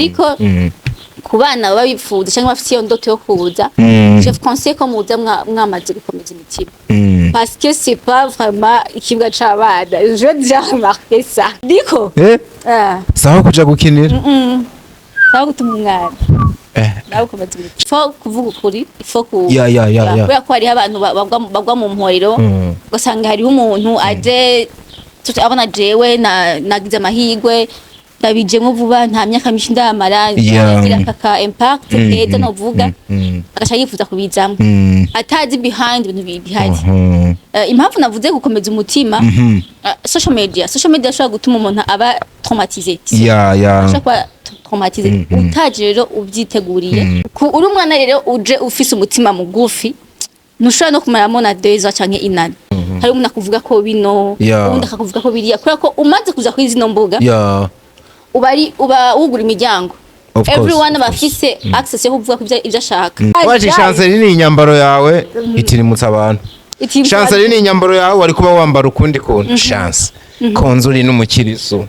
Ariko ku bana baba bifuza cyangwa bafite iyo ndoto yo kuza, je vous conseille ko muza mwamaze gukomeza imitima, parce que c'est pas vraiment ikibuga c'abana. Je veux déjà remarquer ça diko. Ah. Saho kuja gukinira. Sawa, gutuma umwana nawe gukomeza imitima, il faut kuvuga ukuri, il faut ku Ya. Kubera ko hariho abantu bagwa mu mporero, ugasanga hariho umuntu aje abona jewe nagize amahirwe, ndabijemwo vuba, nta myaka myinshi ndamara, ngira aka impact keza novuga, agaca yifuza kubizamwo atazi behind ibintu bihari. Impamvu navuze gukomeza umutima, social media ashobora gutuma umuntu aba traumatisé. Ya. Ashobora kuba traumatisé utaje rero ubyiteguriye. Uri umwana rero uje ufise umutima mugufi, ntushobora no kumaramo na 2 ans canke inani. Hari umuntu akuvuga ko bino, uwundi akakuvuga ko biriya, kubera ko umaze kuza kuri zino mbuga, uba ari uba wugura imiryango. Of course, Everyone of aba course. afise access yo kuvuga ko ivyo ashaka. Waje Chanceline, ni inyambaro yawe itirimutsa abantu. Chanceline, ni inyambaro yawe wari kuba wambara ukundi kuntu. Chance konzo uri n'umukirisu,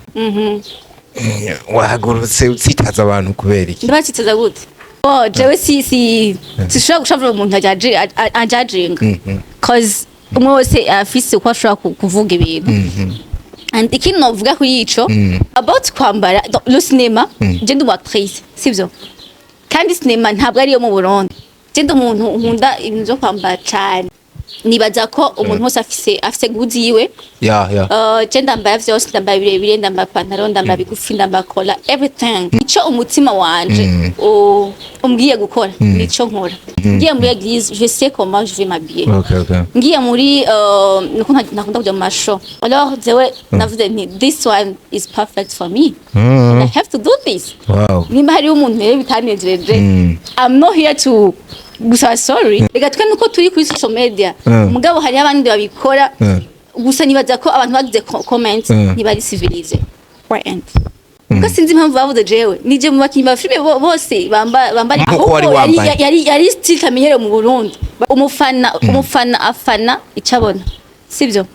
wahagurutse utsitaza abantu kubera iki? Ndabaciteza gute? Oh, jewe si sishobora gushavura umuntu ajajinga, cause umwe wese afise uko ashobora kuvuga ibintu. And ikindi novuga kuri ico about kwambara, le cinéma, je ndi umu actrice, sivyo? Kandi cinéma ntabwo ariyo mu Burundi. Je ndi umuntu nkunda ibintu vyo kwambara cane. Nibaza ko umuntu wese afise goût yiwe. Ya. Je ndambara vyose: ndambara birebire, ndambara pantaro, ndambara bigufi, ndambara kola, everything. Ico umutima wanje umbwiye gukora, nico nkora. Ngiye muri église, je sais comment je vais m'habiller. Okay. Ngiye muri nuko ntakunda kuja mu mashow. Alors jewe navuze nti: "This one is perfect for me. I have to do this." Nimba hariho umuntu rero bitanejeje, I'm not here to gusaba sorry. Reka twe nuko turi kuri social media, mugabo hariho abandi babikora. Gusa nibaza ko abantu bagize comments ntibari civilisé point, kuko sinzi impamvu bavuze jewe nije mu bakinyi ba filime bose bambara Nkuko wari ahubwo wambaye. Yari style kamenyero mu Burundi. Umufana afana icyo abona, sibyo?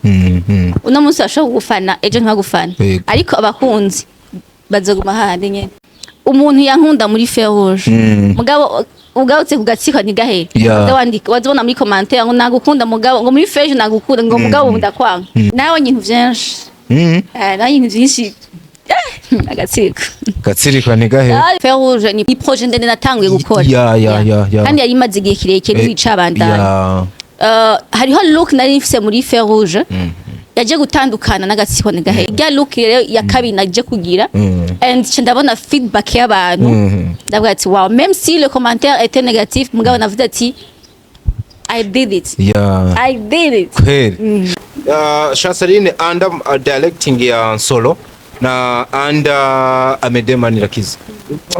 Uno munsi bashobora kugufana, ejo ntibagufana. Ariko abakunzi bazoguma hahandi nyene. Umuntu yankunda muri feu rouge, mugabo ugarutse ku gatsiko ntigahere. Waza wandika, wazibona muri commentaire ngo nagukunda, mugabo ngo muri feu rouge nagukunda, ngo mugabo ubu ndakwanga. Nawe ibintu vyinshi. Nawe ibintu vyinshi. Agatsiko. Gatsirikwa ntigahere. Ah, feu rouge ni projet ndende natanguye gukora. Ya. Kandi yari imaze igihe kirekire n'ibicabandanya. Hariho look nari mfise muri feu rouge yaje gutandukana n'agatsiko ntigahere. Irya look rero ya kabiri naje kugira, and nca ndabona feedback y'abantu, ndavuga ati: "Wow." Même si le commentaire était négatif, mugabo navuze ati: "I did it." I did it. Kweli. Chanceline, under directing ya Nsoro na under Amede Manirakiza,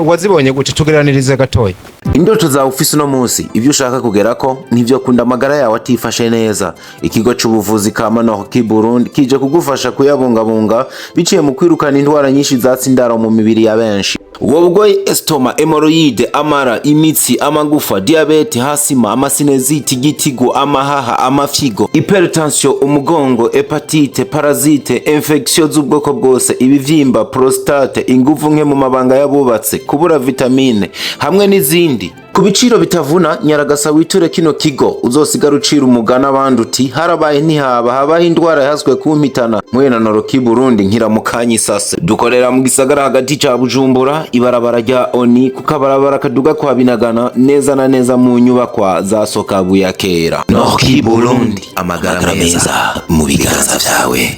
wazibonye gute? Tugeranirize gatoya. Indoto zawe ufise uno munsi, ibyo ushaka kugerako ntivyo kunda amagara yawe atifashe neza. Ikigo c'ubuvuzi ka Manoki Burundi kije kugufasha kuyabungabunga biciye mu kwirukana indwara nyinshi zatsa indaro mu mibiri ya benshi. Ubwo burwayi: estomac, hémorroïdes, amara, imitsi, amagufa, diabète, asthme, amasinusite, igitigu, amahaha, amafyigo, hypertension, umugongo, hépatite, parasite, infection z'ubwoko bwose, ibivyimba, prostate, inguvu nke mu mabanga y'abubatse, kubura vitamine hamwe n'izindi, ku biciro bitavuna. Nyaragasa, witure kino kigo, uzosigara ucira umugani abandi uti: "Harabaye ntihaba, habaho indwara yahaswe kumpitana." Muye na Noroki Burundi nkiramukanya isase. Dukorera mu gisagara hagati ca Bujumbura, ibarabara rya Oni, ku kabarabara kaduga kwa Binagana, neza na neza mu nyubakwa za Sokabu ya kera. Noroki Burundi, amagara meza mu biganza vyawe.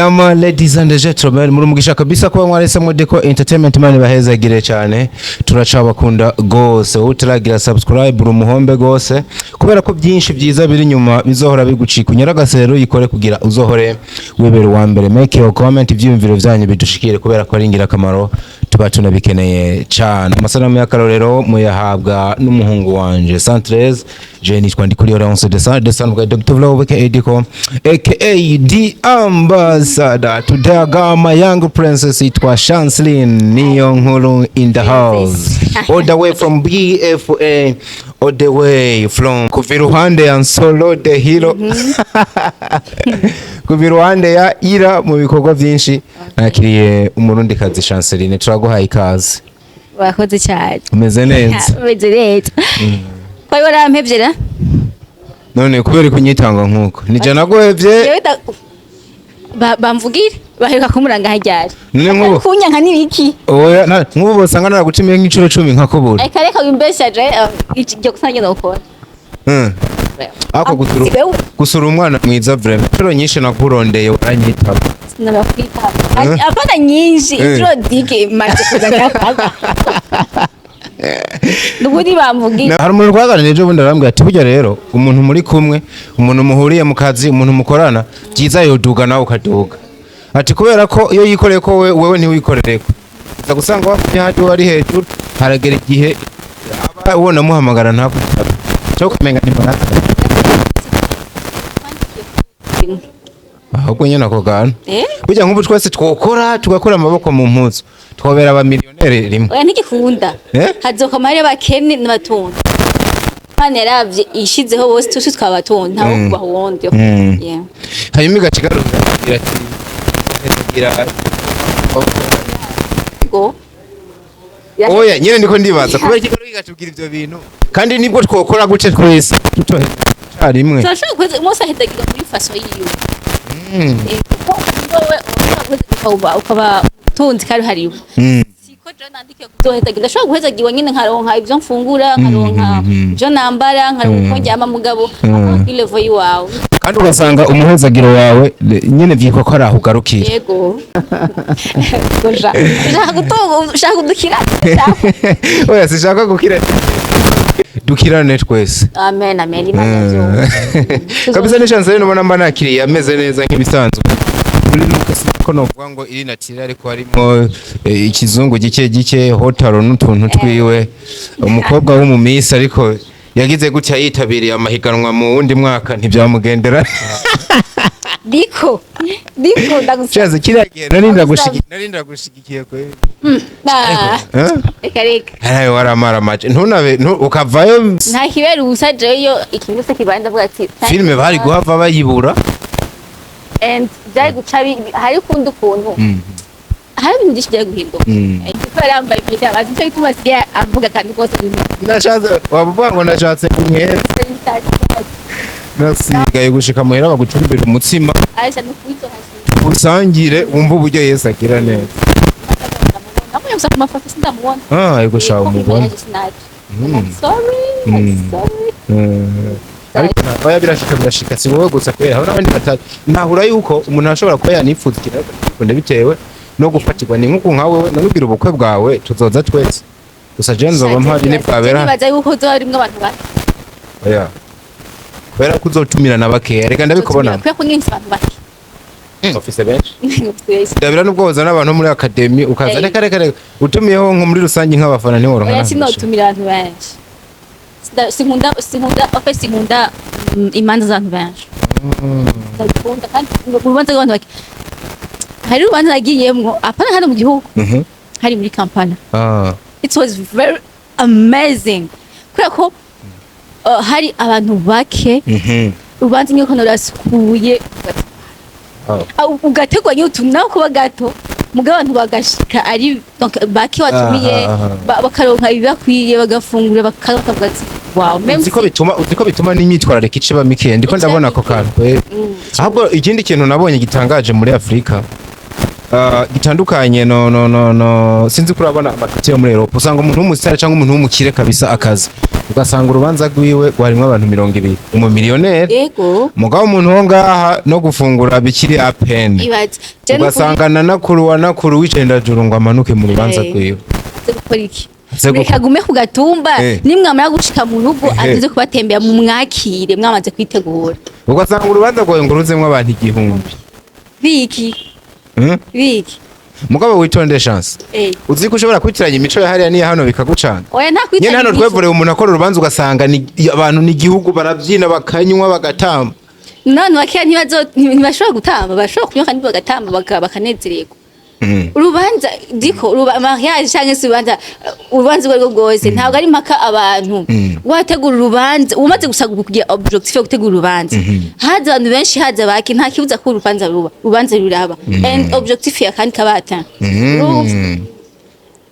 Ama ladies and gentlemen, muri umugisha kabisa kuba mwaresemwo Deco Entertainment. Man bahezagire cyane, turacabakunda gose. Wowe utaragira subscribe, uri umuhombe gose, kubera ko byinshi byiza biri inyuma bizohora bigucika. Unyaragase rero uyikore kugira uzohore wibera uwa mbere. Make your comment, ivyiyumviro vyanyu bidushikire, kubera ko ari ingirakamaro, tuba tunabikeneye cyane. Amasanamu y'akarorero muyahabwa n'umuhungu wanje Santrez. Je nitwa Ndikuri Laurence de San de San bwa Dr. Vlog aka Diko aka The Ambassador. Today I got my young princess yitwa Chanceline Niyo Nkuru in the house, all the way from BFA. All the way from kuva iruhande ya Nsolo the Hero, kuva iruhande ya Ira mu bikorwa byinshi, nakiriye Umurundikazi Chanceline. Turaguhaye ikaze. Wakoze cyane. Umeze neza? Umeze neza. Kwari warampevye ra? None kubera kunyitanga nkuko nije naguhevye? Jewe bamvugire baheruka kumuranga hajyari. None nk'ubu Kunyanka n'ibiki? Oya, nk'ubu bosanga naragutumiye nk'inshuro 10 nkakubura. Reka reka, wimbesha je iryo kosa ngenda gukora. Ako gusura Wewe gusura umwana mwiza vraiment. Inshuro nyinshi nakurondeye uranyitaba. Sinabakwitaba. Eh? Apana nyinshi, Eh. inshuro dike maze kuza ngapaka. Nubundi bamvugire. Hari umuntu twaganiriye ejo bundi, arambwira ati burya rero umuntu muri kumwe, umuntu muhuriye mu kazi, umuntu mukorana, byiza yoduga nawe ukaduga, ati kubera ko iyo yikoreye ko wewe ntiwikorere ko uza gusanga wafite hadi wari hejuru, haragera igihe aba ubona muhamagara ntakwitabe cyo ukamenga ntibarata. Ahubwo nyine ako kantu, Eh? burya nk'ubu twese twokora, tugakora amaboko mu mpuzu, twobera abamiliyoneri rimwe. Oya, ntigikunda. Eh? Hazokama hariyo abakene n'abatunzi. Imana yaravye ishizeho bose tusi twabatunzi, ntawo kubaha uwundi. Yeah. Hanyuma igacigaruka iragira ati iragira. Go. Oya nyine ndiko ndibaza kubera iki garuka igatubwira ivyo bintu, kandi nibwo twokora gute twese tutohe rimwe. Turashobora guheza umunsi ahedagira muri façon yiwe. Kuko wowe urashobora guheza ukaba utunzi kandi hariwe. Siko je nandikiye kuzohezagira. Ndashobora guhezagiwe nyine nkaronka ivyo mfungura, nkaronka ivyo nambara, nkaronka uko ndyama, mugabo akaba kuri level yiwawe. Kandi ugasanga umuhezagiro wawe nyine vyitwa ko ari aho ugarukira. Yego. Goja. Ushaka gutunga, ushaka kudukira. Oya, sishaka gukira, dukirane twese. Amen, amen. Imana yavyumva. Kabisa, ni chance rero ubona mba nakiriye ameze neza nk'ibisanzwe muri Lucas, ko novuga ngo iri naturel, ariko harimo ikizungu gike gike, hotaro n'utuntu twiwe, umukobwa w'umumisi, ariko yagize gutya yitabiriye amahiganwa mu wundi mwaka ntibyamugendera. Diko. Diko ndagusaba. Chance, kiriya gihe nari ndagushigikiye kwe. Ah, Eh? reka reka. Haraye waramara mace ntunabe ukavayo. Nta kibera ubusa. Jewe iyo ikintu cyose kibaye ndavuga ati thank Filime you bari God. guhava bayibura. And byari guca hari ukundi ukuntu, hari ibintu byinshi byari guhinduka. Kuko yari yambaye impeta, bazi icyo gituma asigaye avuga akantu kose. Nashatse wavuga ngo nashatse nkeza nasigaye gushika muhera bagucumbira umutsima. Aisha no kuito hasi. Usangire wumve uburyo Yesu agira neza. Namubonye gusa ku mafoto, sindamubona. Ah, ariko shaka umubona. I'm sorry, I'm sorry. Ariko oya, birashika, birashika, si wowe gusa kubera hari n'abandi batatu ntahura yuko umuntu ashobora kuba yanifuza ikintu ariko ntibikunda bitewe no gufatirwa. Ni nk'uku nkawe nanubwira ubukwe bwawe tuzoza twese, gusa je nzoba mpari nibwabera. Nibaza yuko uzoba harimwo abantu bake. Oya, kubera ko uzotumira na bakeya, reka ndabikubona. Kubera ko nyine mfise abantu bake. Ofise benshi ndabira nubwo woza n'abantu muri academy ukaza. Reka reka reka, utumiyeho nko muri rusange nk'abafana ntiworonka Oya, n'ahantu. sinotumira abantu benshi. Sinkunda ofe, sinkunda imanza z'abantu benshi. Ndabikunda kandi mu rubanza rw'abantu bake. Hari urubanza nagiyemwo, apana hano mu gihugu, hari muri Kampala. It was very amazing kubera ko hari abantu bake, urubanza nyine ukuntu rurasukuye. Ugategwa nyine utuntu nawe kuba gato, mugabo abantu bagashika ari donc bake watumiye, Aha, aha. bakaronka ibibakwiye, bagafungura, bakavuga ati wow, même Uzi ko bituma n'imyitwarariko iciba mikeya. Ndiko Ica ndabona ako mike. kantu kweri. Ahubwo ikindi kintu nabonye gitangaje muri Afurika, gitandukanye, no no no no sinzi ko urabona amatike yo muri Europe, usanga umuntu w'umusitari cyangwa umuntu w'umukire kabisa akazi, ugasanga urubanza rwiwe rwarimwo abantu 20, umumiliyoneri. Mugabo umuntu wo ngaha no gufungura bikiri à peine. Ibaze Je n'ukuri Ugasanga na nakuru wa nakuru w'icendajuru ngo amanuke mu rubanza rwiwe. Aze gukora iki? Aze Reka agume ku gatumba. Nimwamara gushika mu rugo, aze kubatembera, mu mwakire mwamaze kwitegura. Ugasanga urubanza rwawe ngo ruzemwo abantu 1000. Biki? Biki? Mugabo witonde, Chance. Uzi ko ushobora kwitiranya imico ya hariya n'iya hano bikagucanga? Oya, nta Nyene kwitiranya hano imico. twevurewe umuntu akora urubanza ugasanga ni abantu ni igihugu, barabyina, bakanywa, bagatamba. N'abantu bakeya ntibashobora gutamba, bashobora kunywa kandi bagatamba, bakanezererwa. Urubanza diko mariage canke se urubanza. Urubanza urwo arirwo rwose, ntabwo ari impaka abantu wategura urubanza umaze gusa kugira objectif yo gutegura urubanza, haza abantu benshi, haza bake, nta kibuza ko urubanza ruba, urubanza ruraba and objectif ya kandi kabata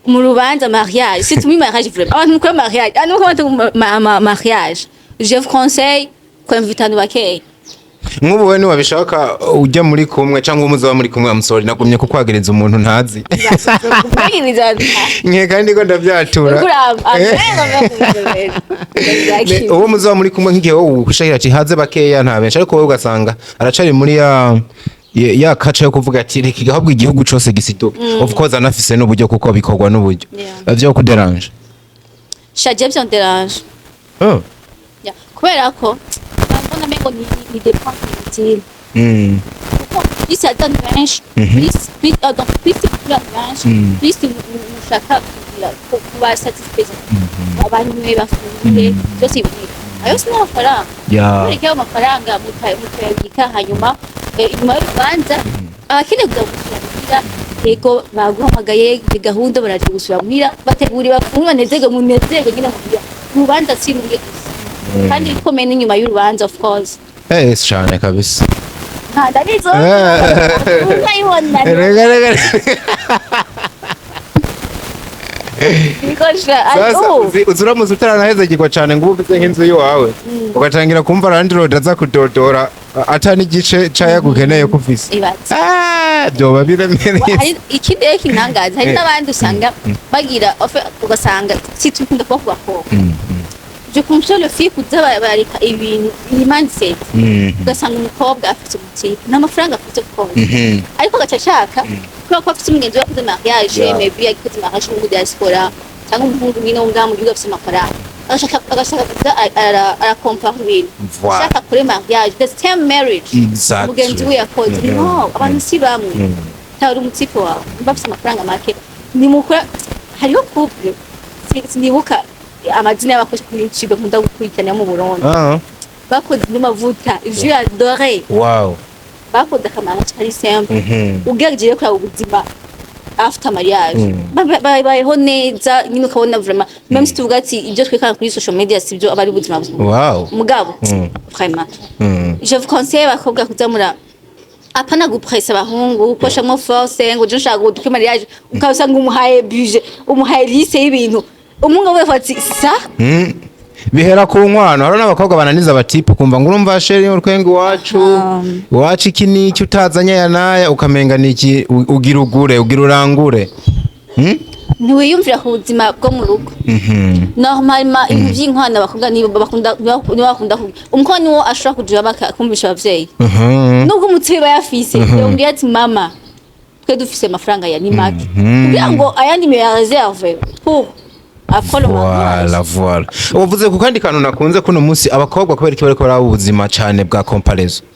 mu rubanza. Mariage, c'est tout, mariage vraiment, abantu mukora mariage, abantu mukora mariage, je vous conseille kwinvita abantu bakeya. Nk'ubu we niwabishaka ujya muri kumwe cyangwa umuzoba muri kumwe, amusori nagumye kukwagereza umuntu ntazi. Nkeka ndiko ndavyatura. Uwo muzoba muri kumwe, nk'igihe wowe ushakira ati haze bakeya, nta benshi, ariko wowe ugasanga aracari muri ya kaca yo kuvuga ati reka ahubwo igihugu cose gisiduke, of course anafise n'uburyo, kuko bikorwa n'uburyo, vyo kuderanje. Sha, je vyo dérange. Oh. Yeah. Kubera ko mbona mengo ni dépense inutile, kuko plus abantu benshi, plus donc plus abantu benshi, plus mushaka kugira kuba satisfait, abantu bafungure, byose biboneka, ayo si n'amafaranga. Kubera ko ayo mafaranga mutayabika, hanyuma inyuma y'urubanza abakeneye kuza gusura muhira, yego baguhamagaye, ni gahunda, baraje gusura muhira, bategura, bafungure, banezerwe, munezerwe nyine muhira. Urubanza si rumwe gusa, kandi bikomeye n'inyuma y'urubanza, of course. Eh, cyane kabisa. Nta ndabizo ukayibona. Rega rega. Bikosha. Sasa uzi uramutse utaranahezagirwa cane ngo ube ufise nk'inzu iwawe, ugatangira kumva landlord aza kudodora ata n'igice c'ayagukeneye ko ufise. Ibatse. Ah, vyoba biremereye. Hari ikindi rero kintangaza, hari n'abandi usanga bagira ugasanga si tukunda kuba ku bakobwa, je comprends le fait kuza bareka ibintu, iyi mindset, ugasanga umukobwa afite umu type, nta mafaranga afite kuko, ariko agaca ashaka, kubera ko afite umugenzi we yakoze mariage, maybe yakoze mariage muri diaspora, cyangwa umuhungu nyine wo ngaha mu gihugu afite amafaranga, agashaka kuza arakompara ibintu, ashaka kure mariage, the same marriage mugenzi we yakoze. No, abantu si bamwe. Ntawe uri umu type wawe nimba afite amafaranga make nimukora. Hariho couple, sinibuka amazina y'abakozi kuri YouTube nkunda gukurikirana yo mu Burundi, bakoze n'amavuta, j'ai adoré. Bakoze akamaro kari simple, ugerageje kuraba ubuzima after mariage, babayeho neza nyine, ukabona vraiment, même si tuvuga ati ibyo twekana kuri social media sibyo aba ari ubuzima buzima, mugabo vraiment, je vous conseille abakobwa kuza mura apana gupressa abahungu, gukoshamo force ngo je nshaka ngo dukore mariage, ukaba umuhaye budget, umuhaye liste y'ibintu, umuhungu we ati sa. Bihera ku nkwano. Hari n'abakobwa bananiza aba type, ukumva ngo urumva chéri, urwengo iwacu, iwacu iki n'iki, utazanye aya n'aya ukamenga ni iki, ugira ugure, ugira urangure. Ntiwiyumvira ku buzima bwo mu rugo. Normalement ibintu by'inkwano, abakobwa nibo bakunda umukobwa niwo ashobora kuja bakumvisha abavyeyi, nubwo umutsi we yafise, yongera ati mama, twe dufise amafaranga ya ni make, kugira ngo ayandi me réserve pour après le mariage. Voilà, voilà. Uvuze ku kandi kantu nakunze kuno munsi, abakobwa kubera iki bariko baraba ubuzima cane bwa comparaison?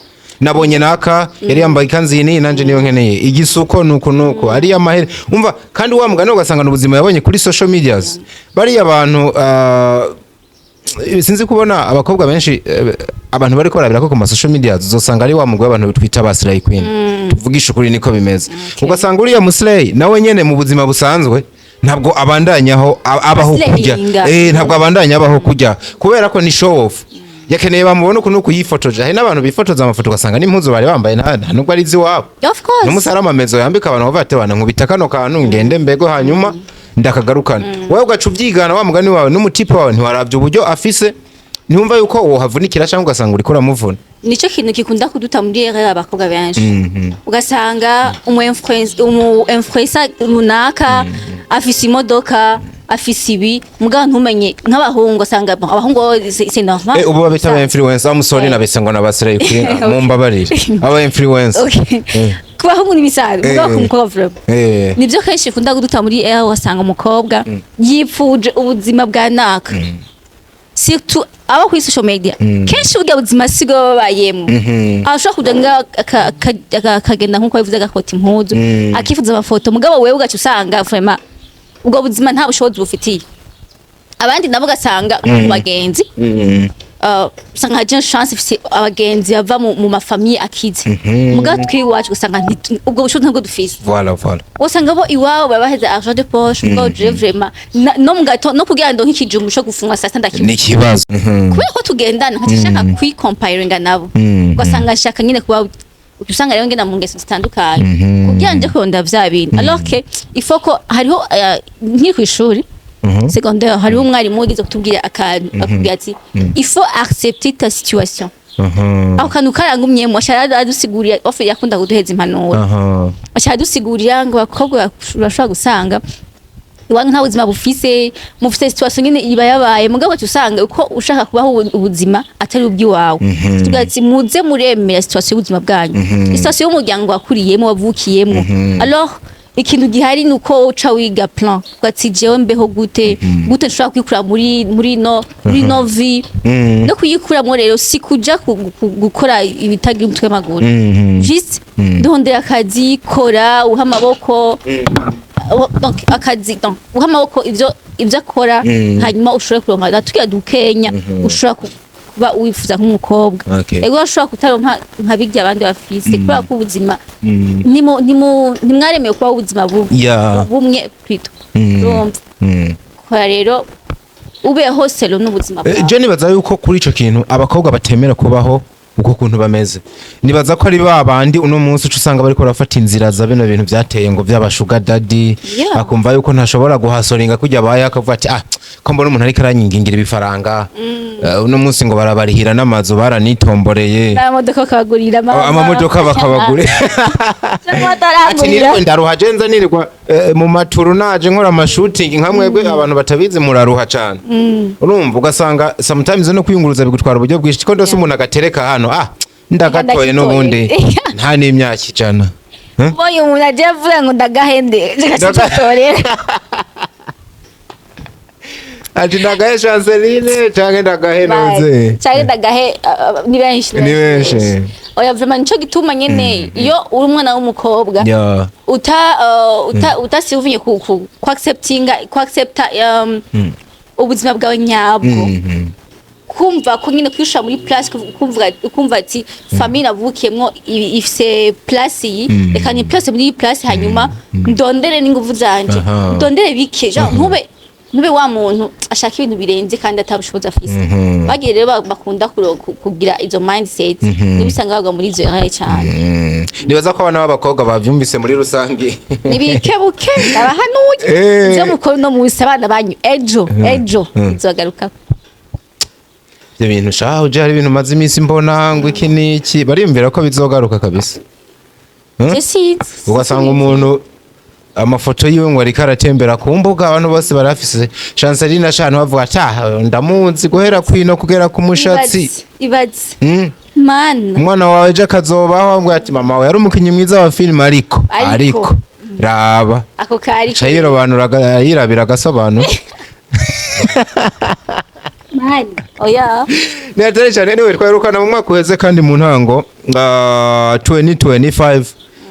Nabonye naka yari yambaye ikanzu iyi n'iyi, nanje niyo nkeneye, igisuko nuko nuko ariya mahere, umva kandi wa mugani ugasanga ubuzima yabonye kuri social medias, bariya bantu, sinzi kubona abakobwa benshi, abantu bariko barabira ko ku ma social media, uzosanga ari wa mugwi w'abantu twita ba slay queen. Tuvugisha ukuri, niko bimeze. Ugasanga uriya muslay nawe nyene mu buzima busanzwe ntabwo abandanyaho abaho kurya. Slayinga. Ntabwo abandanya abaho kurya, kubera ko ni show off, yakeneye bamubona ukuntu kuyifotoje. Hari n'abantu bifotoza amafoto, ugasanga n'impuzu bari bambaye nta nubwo ari iz'iwabo. Of course. N'umunsi hari amamezo yambika abantu, bavuga ati bana nkubita kano kantu ngende mbego, hanyuma ndakagarukana. Wowe ugaca ubyigana wa mugani wawe n'umu type wawe, ntiwarabye uburyo afise, ntiwumva yuko wohavunikira, cyangwa ugasanga uriko uramuvuna. Nico kintu gikunda kuduta muri erreur abakobwa benshi. Ugasanga umu influencer runaka afise imodoka, afise ibi, mugabo ntumenye nk'abahungu, usanga bon, abahungu bo c'est normal. Ubu babita aba influencer, amusori, nabese ngo nabasirayi kuri, mumbabarire, aba influencer. Okay. Ku bahungu ni ibisanzwe, mugabo ku mukobwa vraiment, nibyo kenshi ikunda kuduta muri erreur. Ugasanga umukobwa yipfuje ubuzima bwa naka, surtout abo kuri social media. Kenshi burya buzima sibwo baba babayemwo. Ashobora kuja ngaho akagenda nkuko bivuze, agakota impuzu, akifuza amafoto, mugabo wewe ugaca usanga vraiment ubwo buzima nta bushobozi bufitiye. Abandi nabo ugasanga mu bagenzi. Usanga jeune chance ifise abagenzi bava mu ma famille akize, mugabo twe iwacu usanga ubwo bushobozi ntabwo dufise. Voilà. Usanga bo iwabo babaheza argent de poche, mugabo je vraiment no mu gato no kugira ngo nk'ikijumbu co gufungwa saa sita ndakibura. Ni ikibazo. Kubera ko tugendana, nkaca nshaka kwikomparinga nabo, ugasanga nshaka nyine kuba, usanga rero ngenda mu ngeso zitandukanye kugira nje kurondera vya bintu, alors que il faut ko hariho nkiri kw'ishuri secondaire, hariho umwarimu wigeze kutubwira akantu, akubwira ati: "Il faut accepter ta situation." Ako kantu karangumyemo. Ashaka adusigurira ofe, yakunda kuduheza impanuro. Ashaka adusigurira ngo abakobwa bashobora gusanga iwanyu nta buzima bufise, mufise situation nyine iba yabaye, mugabo uca usanga uko ushaka kubaho ubuzima atari ubw'iwawe. Tugira ati: "Muze muremera situation y'ubuzima bwanyu, situation y'umuryango wakuriyemo, wavukiyemo." Alors ikintu gihari ni uko uca wiga plan, ugati: "Jewe mbeho gute? Gute nshobora kwikura muri no vie?" No kuyikuramwo rero si kuja gukora ibitagira umutwe w'amaguru, juste ndondera akazi, kora, uha amaboko. Donc akazi, donc uha amaboko ivyo akora, hanyuma ushobore kuronka tukiya dukenya ushobora kuba wifuza nk'umukobwa. Ego, ushobora kutaronka nka birya abandi bafise, kubera ko ubuzima ntimwaremewe kubaho ubuzima bubi bumwe plutôt. Urumva, kora rero, ubeho selon n'ubuzima bwawe. Je nibaza yuko kuri ico kintu abakobwa batemera kubaho uko kuntu bameze, nibaza ko ari ba bandi uno munsi uca usanga bariko barafata inzira za bino bintu vyateye ngo vy'aba sugar daddy. Akumva yuko ntashobora guhasoringa kujya abaye, akavuga ati: "Ah, ko mbona umuntu ariko aranyingingira ibifaranga." Uno munsi ngo barabarihira n'amazu, baranitomboreye. N'amamodoka bakabagurira, mama. Amamodoka bakabagurira. Cyangwa Ati: batarangurira. "Niriwe ndaruha, je nza nirirwa mu maturu, naje nkora ama shooting." Nka mwebwe abantu batabizi, muraruha cane. Urumva, ugasanga sometimes no kwiyunguruza bigutwara uburyo bwinshi, ko ndose umuntu agatereka hano, ah, ndagatoye n'ubundi nta n'imyaka 100. Huh? Ubonye umuntu agiye avuga ngo ndagahende, reka. Ati: "Ndagahe Chanceline canke ndagahe noze?" Cyangwa ndagahe, ni benshi. Ni benshi. Oya, vraiment nico gituma nyene iyo uri umwana w'umukobwa uta uta utasivunye ku acceptinga, ku accepta ubuzima bwawe nyabwo, kumva ko nyine kwishira muri place, kumva ati: "Famille navukiyemwo ifise place iyi, reka ni place muri iyi place, hanyuma ndondere n'inguvu zanje, ndondere bike." Genre ntube wa muntu ashaka ibintu birenze kandi atabushobozi afise. Bagiye rero bakunda kugira izo mindset, nibisanga bagwa muri izo erreur cyane. Nibaza ko abana b'abakobwa bavyumvise muri rusange. Nibikebuke, ndabahanuye. Ivyo mukora uno munsi, abana banyu ejo ejo bizogaruka. Ivyo bintu shaho, uje hari ibintu maze iminsi mbona ngo iki n'iki, bariyumvira ko bizogaruka kabisa. Je sinzi. Ugasanga umuntu amafoto yiwe ngo ariko aratembera ku mbuga, abantu bose barafise Chanceline ashanu, bavuga ati: "Ah, ndamuzi guhera kwino kugera ku mushatsi." Ibaze, ibaze. Mana. Umwana wawe ejo akazobaho ngo ati: "Mama wawe yari umukinnyi mwiza wa filime, ariko Ariko. ariko raba." Ako kari. Ca yirobanura, yirabira agasobanura. Mana, oya. Ni hatari cyane. Niwe twaherukana mu mwaka uheze kandi mu ntango 2025.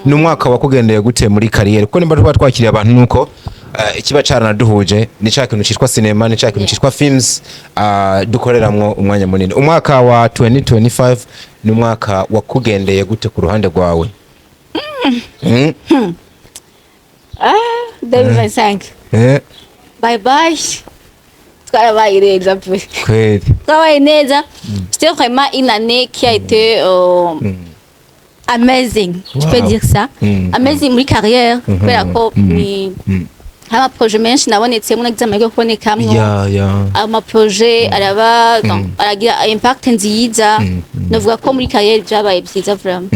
Ni umwaka wakugendeye gute muri carrière? Kuko nimba tuba twakiriye abantu, nuko ikiba caranaduhuje ni ca kintu citwa cinema, ni ca kintu citwa films, dukoreramwo umwanya munini. Umwaka wa 2025 ni umwaka wakugendeye gute ku ruhande rwawe? Ah, 2025. Bye bye, twarabaye neza pe. Kweli. Twarabaye neza. C'était vraiment une année qui a été amazing, je peux dire ça. Amazing muri carrière, kubera ko ni hari ama projet menshi nabonetsemo, nagize amahirwe yo kubonekamwo. Ama projet araba, donc, aragira impact nziza. Navuga ko muri carrière byabaye byiza vraiment.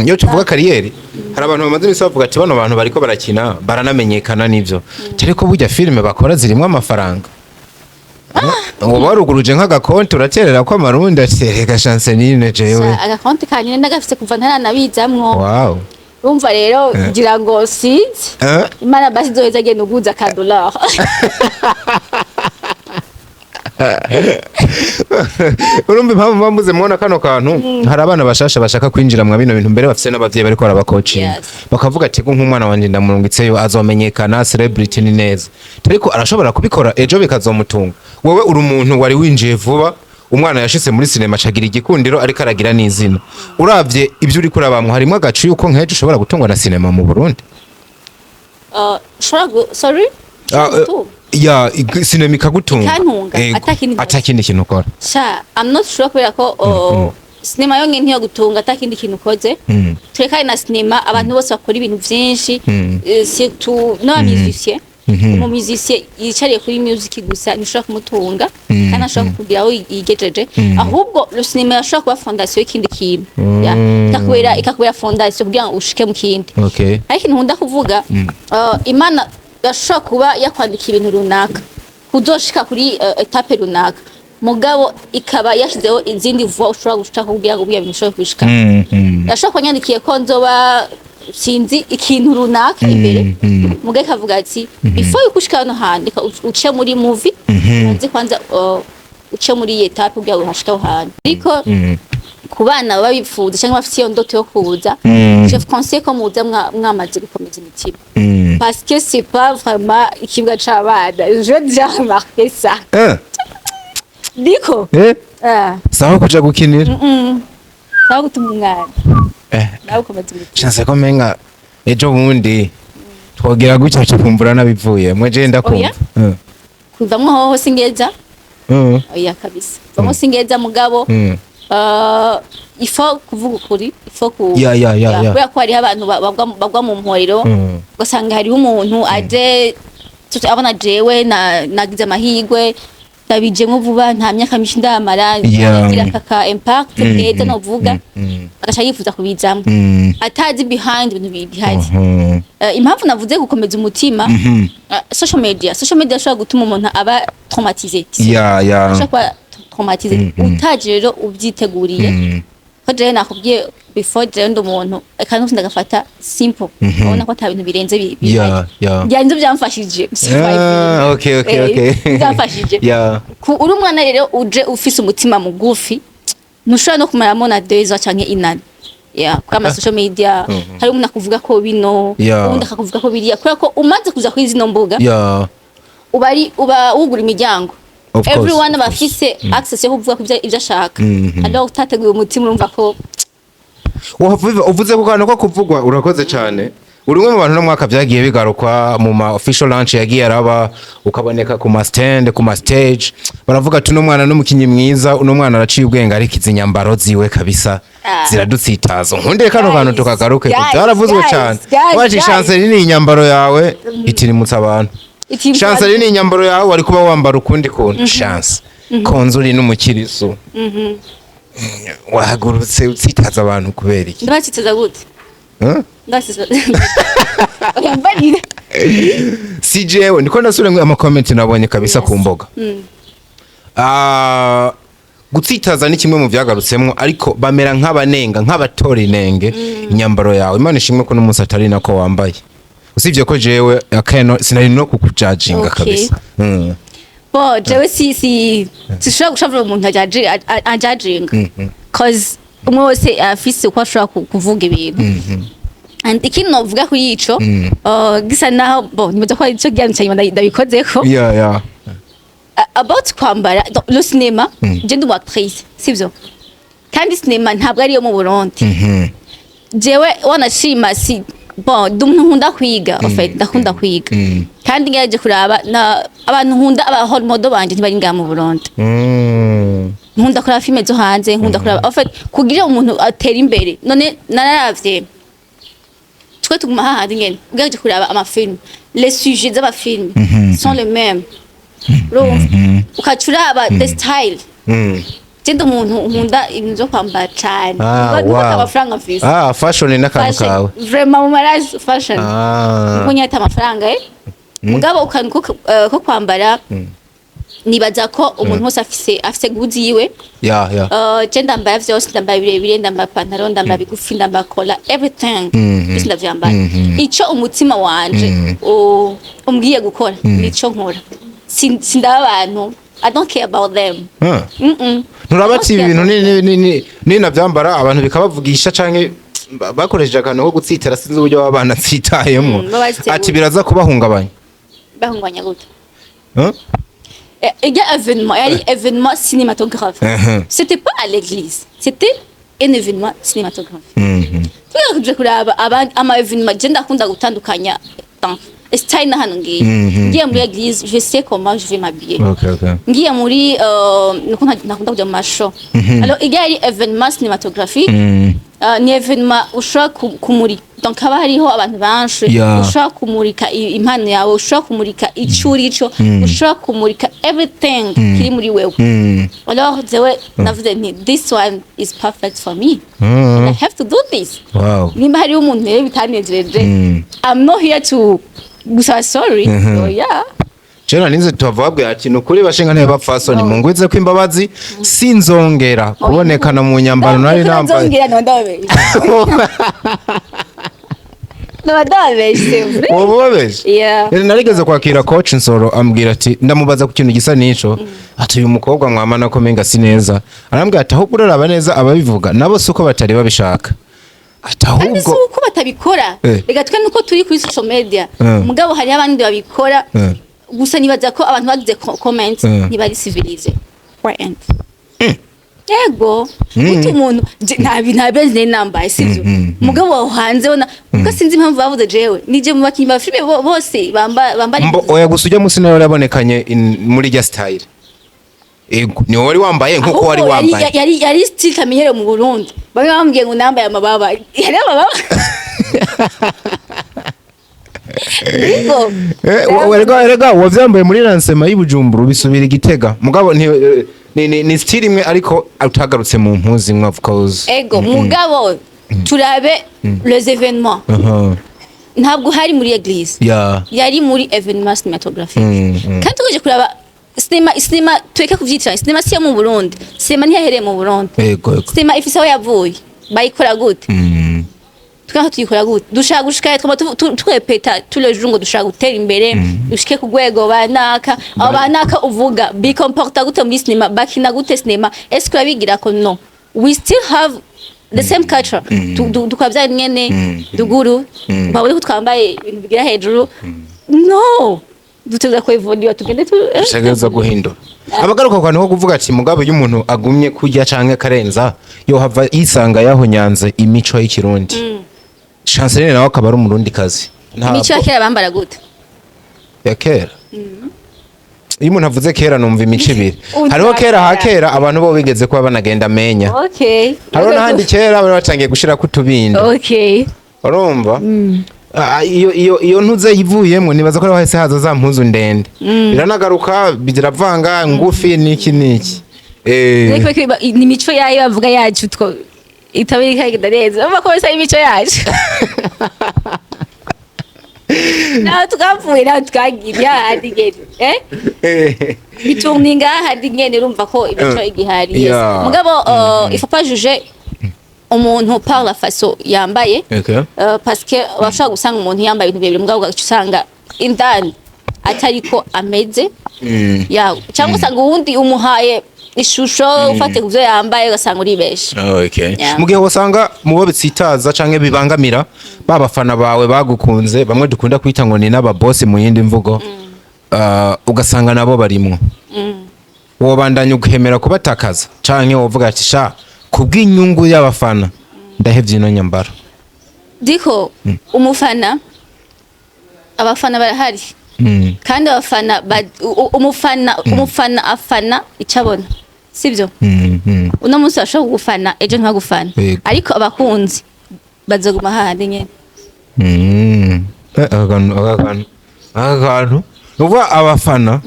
Iyo tuvuga carrière, hari abantu bamaze iminsi bavuga ati: "Bano bantu bariko barakina, baranamenyekana n'ivyo, ariko burya filime bakora zirimwo amafaranga?" Ngo waruguruje nk'agakonti uraterera ko amarundi, ati: "Reka Chanceline jewe." Agakonti kanyine ndagafise kuva ntaranabizamwo. Urumva rero, ngira ngo sinzi. Imana basi izoheza agenda uguza akadolari. Urumva impamvu bambuze mubona kano kantu, hari abana bashasha bashaka kwinjira mwa bino bintu, mbere bafise n'abavyeyi bariko barabakocinga. Bakavuga ati: "Ko nk'umwana wanje ndamurungitseyo, azomenyekana, celebrity ni neza, ariko arashobora kubikora ejo bikazomutunga?" Wewe uri umuntu wari winjiye vuba. Umwana yashitse muri sinema acagira igikundiro, ariko aragira n'izina. Uravye ibyo uriko urabamwo, harimo agacu yuko nk'ejo ushobora gutungwa na sinema mu Burundi? Ushobora sorry? Ah, Ushobora gutunga? Ya, sinema ikagutunga. Ikantunga, Ego, atakindi nkoze. Atakindi kintu ukora. Sha, I'm not sure, kubera ko sinema yonyene ntiyo gutunga atakindi kintu ukoze. Turekane na sinema, abantu bose bakora ibintu vyinshi, surtout n'aba musicien. Umu musicien yicariye kuri music gusa ntishobora kumutunga, kandi ashobora kukugira aho yigejeje. Ahubwo le cinéma yashobora kuba fondation y'ikindi kintu. Ya, ikakubera fondation kugira ngo ushike mu kindi. Ariko ikintu nkunda kuvuga, Imana yashobora kuba yakwandikiye ibintu runaka kuzoshika kuri étape runaka, mugabo ikaba yashizeho izindi voies ushobora gushika kugira ngo buriya bintu ushobore kubishika. Yashobora kuba yandikiye ko nzoba sinzi ikintu runaka imbere, mugabo ikavuga ati before yuko ushika hano hantu, reka uce muri movie, ubanze kwanza uce muri iyi étape kugira ngo uhashike aho hantu. Ariko ku bana baba bifuza cyangwa bafite iyo ndoto yo kuza, je vous conseille ko muza mwamaze gukomeza imitima, parce que c'est pas vraiment ikibuga c'abana. Je déjà remarqué ça. Niko. Ah. Sawa, kuja gukinira. Sawa gutuma umwana nawe ukomeza imitima. Chance ko menga ejo bundi twogira gutya tukumvura nabivuye mwe, je ndakumva. Oya. Kuvamwo hoho singeza. Oya kabisa, kuvamwo singeza, mugabo il faut kuvuga ukuri, il faut ku Ya. Kubera ko hariho abantu bagwa mu mporero, ugasanga hariho umuntu aje abona jewe nagize amahirwe, ndabijemwo vuba, nta myaka myinshi ndamara, ngira aka impact keza novuga, agaca yifuza kubizamwo atazi behind ibintu bihari. Impamvu navuze gukomeza umutima, social media ashobora gutuma umuntu aba traumatisé. Ya. Ashobora kuba traumatisé utaje rero ubyiteguriye. Ko jewe nakubwiye before, jewe ndi umuntu akantu kose ndagafata simple, ubona ko ata bintu birenze bihari. Ya. Ya, nivyo byamfashije. Ah, okay. Byamfashije. Uri umwana rero uje ufise umutima mugufi, ntushobora no kumaramo na 2 ans canke inani. Ya, kuri ama social media hari umuntu akuvuga ko bino, uwundi akakuvuga ko biriya, kubera ko umaze kuza kuri zino mbuga, uba ari uba wugura imiryango. Of course, Everyone of aba course. afise access yo kuvuga ivyo ashaka. Alors utateguye umutima, urumva ko Uvuze ku kantu ko kuvugwa, urakoze cyane. Uri umwe mu bantu no mwaka byagiye bigarukwa mu ma official launch yagiye araba, ukaboneka ku ma stand, ku ma stage, baravuga ati uno mwana n'umukinyi mwiza, uno mwana araciye ubwenge, ariko izi nyambaro ziwe kabisa ziradutsitaza. Nkunde kano kantu Guys, tukagaruke, guys, byaravuzwe guys, cyane. guys, Waje guys. Chancel ni inyambaro yawe itirimutsa abantu. Itirimutsa. Chancel ni inyambaro yawe wari kuba wambara ukundi kuntu. Chance konzo uri n'umukirisu, wahagurutse utsitaza abantu kubera iki? Ndabaciteza gute? Huh? Ndabaciteza? Oya, mbarira. Si jewe ndiko ndasubira ama comment nabonye kabisa ku mboga. Ah, gutsitaza ni kimwe mu byagarutsemo, ariko bamera nk'abanenga, nk'abatora inenge inyambaro yawe. Imana ishimwe ko n'umunsi atari nako wambaye, usibye ko jewe akeno sinari no kukujajinga kabisa. Bon, jewe si sishobora gushavura umuntu ajajinga, cause umwe wese afise uko ashobora kuvuga ibintu. And ikindi novuga kuri ico, gisa naho, bon, nibaza ko arico gihano ca nyuma ndabikozeko. Yeah. About kwambara, donc, le cinéma, je ndi umu actrice, sivyo? Kandi cinéma ntabwo ariyo mu Burundi. Jewe wanashima si bon, ndi umuntu nkunda kwiga, en fait ndakunda kwiga, kandi ngerageje kuraba na abantu nkunda, aba role model banje ntibari ngaha mu Burundi. Nkunda kuraba filime zo hanze, nkunda kuraba, en fait kugira umuntu atere imbere. None nararavye, twe tuguma hahandi nyene. Ugerageje kuraba amafilme, les sujets z'amafilme sont les mêmes, urumva, ukaca uraba the style. Je ndi umuntu nkunda ibintu vyo kwambara cane. Ah, Nuko wow. amafaranga mfise. Ah, fashion ni n'akantu Fashion, kawe. vraiment mu maraso fashion. Kuko nyine ata amafaranga, mugabo ukantu ko kwambara, nibaza ko umuntu wese afise goût yiwe. Ya. Je ndambara vyose, ndambara birebire, ndambara pantaro, ndambara bigufi, ndambara kola, everything, byose ndavyambara. Ico umutima wanje umbwiye gukora nico nkora. Sindaba abantu, I don't care about them. Nturaba ati ibi bintu ni navyambara abantu bikabavugisha, canke bakoresheje akantu ko gutsitara, sinzi uburyo baba banatsitayemwo. Baba baziteguye. Ati biraza kubahungabanya. Bahungabanya gute? Huh? Ijya événement yari événement cinématographique. C'était pas à l'église, c'était un événement cinématographique. Tugiye kuja kuraba abandi ama événement, je ndakunda gutandukanya, donc style na hano ngiye. Ngiye muri église, je sais comment je vais m'habiller. Ngiye muri nuko ntakunda kuja mu ma show. Alors ijya yari événement cinématographique. Ni événement ushobora kumurika, donc haba hariho abantu benshi. Ushobora kumurika impano yawe, ushobora kumurika ico urico, ushobora kumurika everything kiri muri wewe. Alors jewe navuze nti: "This one is perfect for me. I have to do this." Nimba hariho umuntu rero bitanejeje, I'm not here to gusaba sorry. So yeah. Jena ninze tuhava babwira ati: "Nukuri bashinga ntebe bapfasoni, mungwize ko imbabazi, sinzongera kubonekana mu nyambaro nari nambaye." Nzongera no ndababeshe, c'est vrai. Wowe ubabeshe? Yeah. Rero narigeze kwakira coach Nsoro, ambwira ati, ndamubaza ku kintu gisa n'ico, ati: "Uyu mukobwa mwamana ko menga si neza." Arambwira ati: "Ahubwo uraraba neza, ababivuga nabo si uko batari babishaka," ati Kandi si ahubwo uko batabikora. Reka twe nuko turi kuri social media, mugabo hariho abandi babikora. Gusa nibaza ko abantu bagize comment ntibari civilisé, point. Yego, guta umuntu nta benzi nari nambaye, sivyo? Mugabo aho hanze bona kuko sinzi impamvu bavuze jewe nije mu bakinyi ba filime bose bambara Mbo oya, gusa ujya musi nawe yarabonekanye muri rya style. Ego, ni wowe wari wambaye nkuko wari Ahubwo wambaye. Yari style kamenyero mu Burundi. Bamwe bambwiye ngo nambaye amababa, yari amababa. Yego. Erega wavyambaye muri lancement y'Ibujumbura, ubisubira i Gitega, mugabo ni style imwe, ariko utagarutse mu mpuzu imwe, of course. Ego, mugabo turabe les événements. Ntabwo hari muri église. Yari muri événement cinématographique. Kandi tugeje kuraba sinema, sinema tureke kuvyitiranya. Sinema si yo mu Burundi, sinema ntiyahereye mu Burundi. Ego ego. Sinema ifise aho yavuye. Bayikora gute? Twese tuyikora gute? Dushaka gushika twama turepeta tous les jours ngo dushaka gutera imbere, dushike ku rwego banaka. Abo banaka uvuga bikomporta gute muri sinema? Bakina gute sinema? Est-ce que babigira ko? No, we still have the same culture. Dukora bya nyene duguru, babone ko twambaye ibintu bigira hejuru. No dutegereza ko evoluer, tugende tu Dutegereza guhindura. Abagaruka ku kantu ko kuvuga ati: "Mugabo iyo umuntu agumye kurya canke akarenza, yohava yisanga yahonyanze imico y'ikirundi." Chanceline nawe akaba ari umurundi kazi. Imico ya kera bambara gute? Ya kera, iyo umuntu avuze kera numva imico ibiri. Ubu Hariho kera ha turakera. kera abantu bo bigeze kuba banagenda menya. Hariho n'ahandi kera bari batangiye gushirako utubindi. Urumva? Ah, iyo ntuze yivuyemo, nibaza ko ariho hahise haza za mpuzu ndende, biranagaruka biravanga ngufi n'iki n'iki. Ariko ni imico yayo bavuga yacu two itaba iriko iragenda neza. Urumva ko bisa imico yacu naho twapfuye, naho twagiye hahandi nyene, biturninga hahandi nyene. Urumva ko imico igihari, yes. Mugabo il faut pas juger umuntu par la façon yambaye. Parce que bashobora gusanga umuntu yambaye ibintu birebire, mugabo ugaca usanga indani atariko ameze. Ya, cyangwa usanga uwundi umuhaye ishusho ufate ku byo yambaye, ugasanga uribeshe. Yeah. Mu gihe wasanga mu bo bitsitaza canke bibangamira ba bafana bawe bagukunze, bamwe dukunda kwita ngo ni n'ababosi mu yindi mvugo, ugasanga nabo barimwo, wobandanya uguhemera kubatakaza, canke wovuga ati: "Sha, kubw'inyungu y'abafana ndahevye ino nyambaro"? Diko umufana, abafana barahari. Kandi abafana umufana afana icyo abona, sibyo? Uno munsi bashobora kugufana, ejo ntibagufana. Ariko abakunzi bazoguma hahandi nyene. Aka kantu ni ukuvuga abafana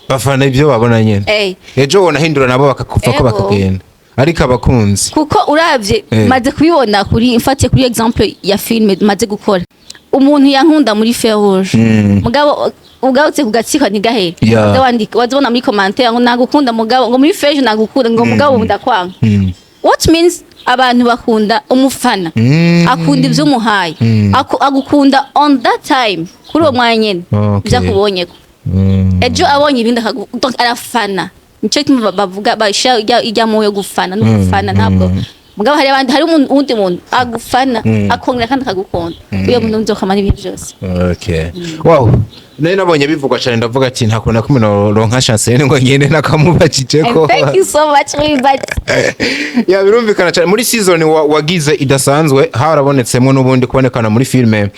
bafana ibyo babona nyene. Ejo wonahindura nabo bakakuva ko bakagenda, ariko abakunzi Kuko uravye, maze kubibona kuri, mfatiye kuri exemple ya filme maze gukora, umuntu yankunda muri Feu Rouge, mugabo ugarutse ku gatsiko ntigahere. Waza wandika, wazibona muri commentaire ngo nagukunda, mugabo ngo muri Feu Rouge nagukunda, ngo mugabo ubu ndakwanga. What means abantu bakunda umufana akunda ivyo umuhaye. Agukunda on that time, kuri uwo mwanya nyene, ivyo akubonyeko. Ejo abonye ibindi donc arafana. Nico gituma bavuga bashira ijya mu yo gufana no gufana ntabwo Mugabo hari abandi, hari uwundi muntu agufana, akongera kandi akagukunda. Uyo muntu nzokamara ibintu byose. Okay. Wow. Nari nabonye bivugwa cyane, ndavuga ati nta kuntu na kumwe noronka chance ngo ngende nakamubajije ko. And thank you so much, but Ya, birumvikana cyane. Muri season wagize idasanzwe, harabonetsemo n'ubundi kubonekana muri filme,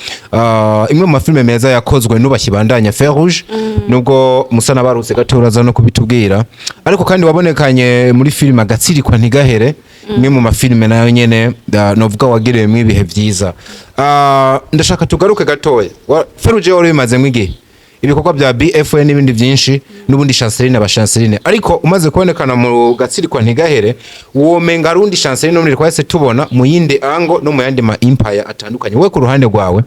imwe mu mafilme meza yakozwe n'ubashyibandanya, Fer Rouge, nubwo musa nabarutse gato, uraza no kubitubwira. Ariko kandi wabonekanye muri filme Agatsirikwa Ntigahere, imwe mu mafilme nayo nyene novuga wagiriyemo ibihe vyiza. Ndashaka tugaruke gatoya. Fer Rouge wari bimazemo igihe, ibikorwa bya BFN n'ibindi byinshi, n'ubundi Chanceline aba Chanceline, ariko umaze kubonekana mu Gatsirikwa Ntigahere, womenga rundi Chanceline n'ubundi twahise tubona mu yindi ango no mu yandi ma empire atandukanye. Wowe ku ruhande rwawe,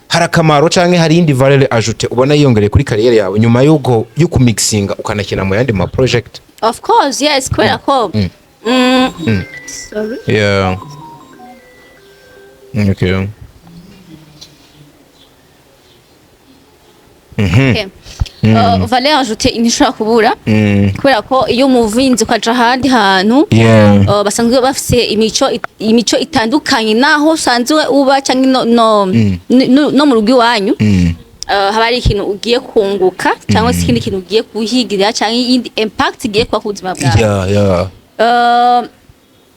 hari akamaro canke hari iyindi valeur ajoutée ubona yiyongereye kuri carrière yawe nyuma y'uko yo kumixinga ukanakina mu yandi ma project? Of course, yes, kubera ko sorry. Yeah, okay. Okay. Valeur ajoutée ntishobora kubura, kubera ko iyo umuvinzi ukaja ahandi hantu basanzwe bafise imico itandukanye naho usanzwe uba canke no mu rugo iwanyu, haba hari ikintu ugiye kunguka cyangwa se ikindi kintu ugiye kuhigirira cyangwa iyindi impact igiye kuba ku buzima bwawe.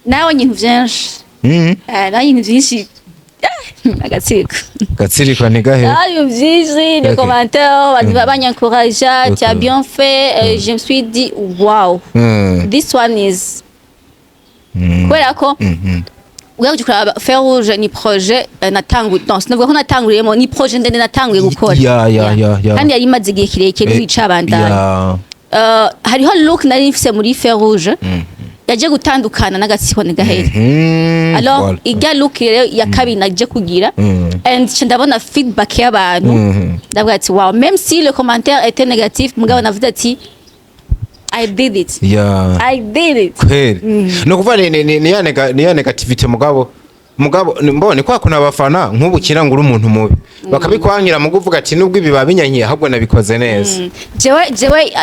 Nawe ibintu vyinshi. Nawe ibintu vyinshi, agatsiko. Gatsirikwa Ntigahere. Ah, ibintu vyinshi, les commentaires banyencouragea, tu as bien fait, je me suis dit wow, this one is kubera ko ugerageje kuraba, Fer Rouge ni projet natanguye, non, sinavuga ko natanguriyemo, ni projet ndende natanguye gukora. Kandi yari imaze igihe kirekire n'icabandanya. Hariho look nari mfise muri Fer Rouge yaje gutandukana n'Agatsiko Ntigahere. Alors irya look rero ya kabiri naje kugira, and nca ndabona feedback y'abantu, ndavuga ati wow, même si le commentaire était négatif, mugabo navuze ati I did it. I did it. Kweli, ni ukuvuga ni ya négativité, mugabo mbone kwa kuna abafana nk'ubu kira ngo uri umuntu mubi bakabikwangira, mu kuvuga ati nubwo ibi babinyankiye, ahubwo nabikoze neza. Jewe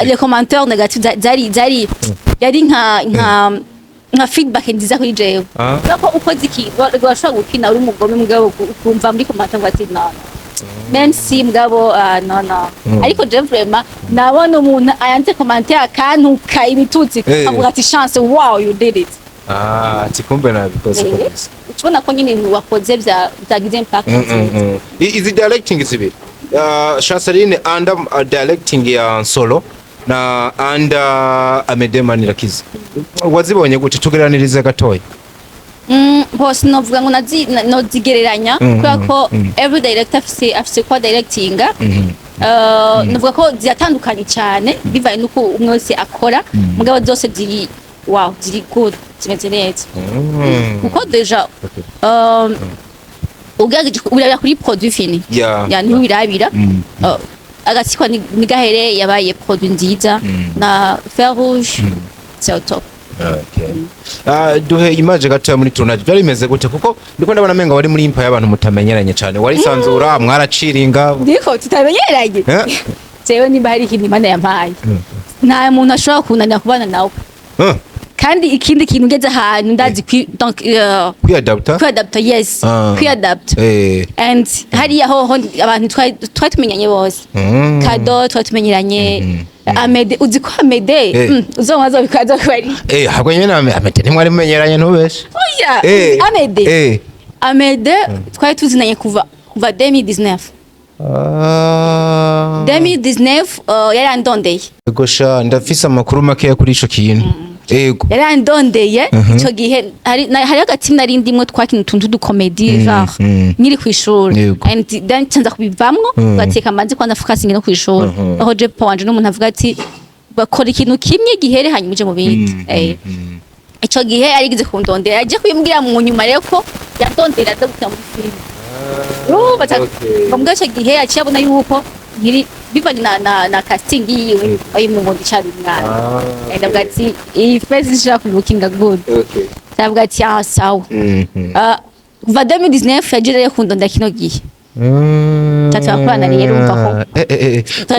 les commentaires négatifs zari yari nka feedback nziza kuri jewe. Kubera ko ukoze ikintu urashobora gukina uri umugome, mugabo ukumva muri commentaire ngo ati no, même si mugabo, ah, no no. Ariko je vraiment nabona umuntu ayanze commentaire akantuka ibitutsi, avuga ati Chance, wow, you did it. Ah, ati kumbe nabikoze kabisa. Ubona ko nyine ibintu wakoze byagize impact nziza. Izi directing zibiri, Chanceline under directing ya Nsolo na under Amede Manirakiza, wazibonye gute? Tugereranirize gatoya. Bose novuga ngo nozigereranya, kubera ko every director afise kwa directinga. Novuga ko ziratandukanye cyane bivanye n'uko umwe wese akora, mugabo zose ziri wow, ziri good, zimeze neza, kuko déjà ugerageje urabira kuri produit fini. Ya, niho wirabira. Agatsiko Ntigahere yabaye produit nziza, na Fer Rouge c'est au top. Okay. Ah, duhe image gatoya muri tournage, byari bimeze gute? Kuko ndiko ndabona menga wari muri impa y'abantu mutamenyeranye cyane, warisanzura, mwaraciringa? Ndiko tutamenyeranye. Jewe nimba hari ikintu Imana yampaye, nta muntu ashobora kunanira kubana nawe. Kandi ikindi kintu, ngeze ahantu ndazi donc Kwiadapta. Kwiadapta, yes. Kwiadapta. And hariya hoho abantu twari tumenyanye bose. Kado twari tumenyeranye, Amede, uzi ko Amede uzonka azobikora kuba ari Ahubwo nyene Amede ntimwari mumenyeranye, ntubeshe. Oya. Amede. Amede twari tuzinanye kuva 2019. 2019 yarandondeye. Ego sha, ndafise amakuru makeya kuri ico kintu. Ego. Yarandondeye ico gihe hari hagati nari ndimwe twakina utuntu tw'udukomedi genre nkiri kw'ishuri, and then nza kubivamwo, gateka manzi kwanza focusing no kw'ishuri, aho je papa wanje n'umuntu avuga ati bakora ikintu kimwe gihere, hanyuma uje mu bindi. Ico gihe yarigeze kundondera, yaje kubimbwira mu nyuma rero ko yandondera aza gukina muri filime. Urumva ngo mbwa ico gihe yaciye abona yuko nkiri bivanye na casting yiwe, ayimu ngo ndicari umwana. Ndavuga ati iyi face ishobora kulookinga good. Ndavuga ati ah, sawa. Ah, kuva 2019 yaje rero kundondera kino gihe. Tatu bakorana rero, urumva ko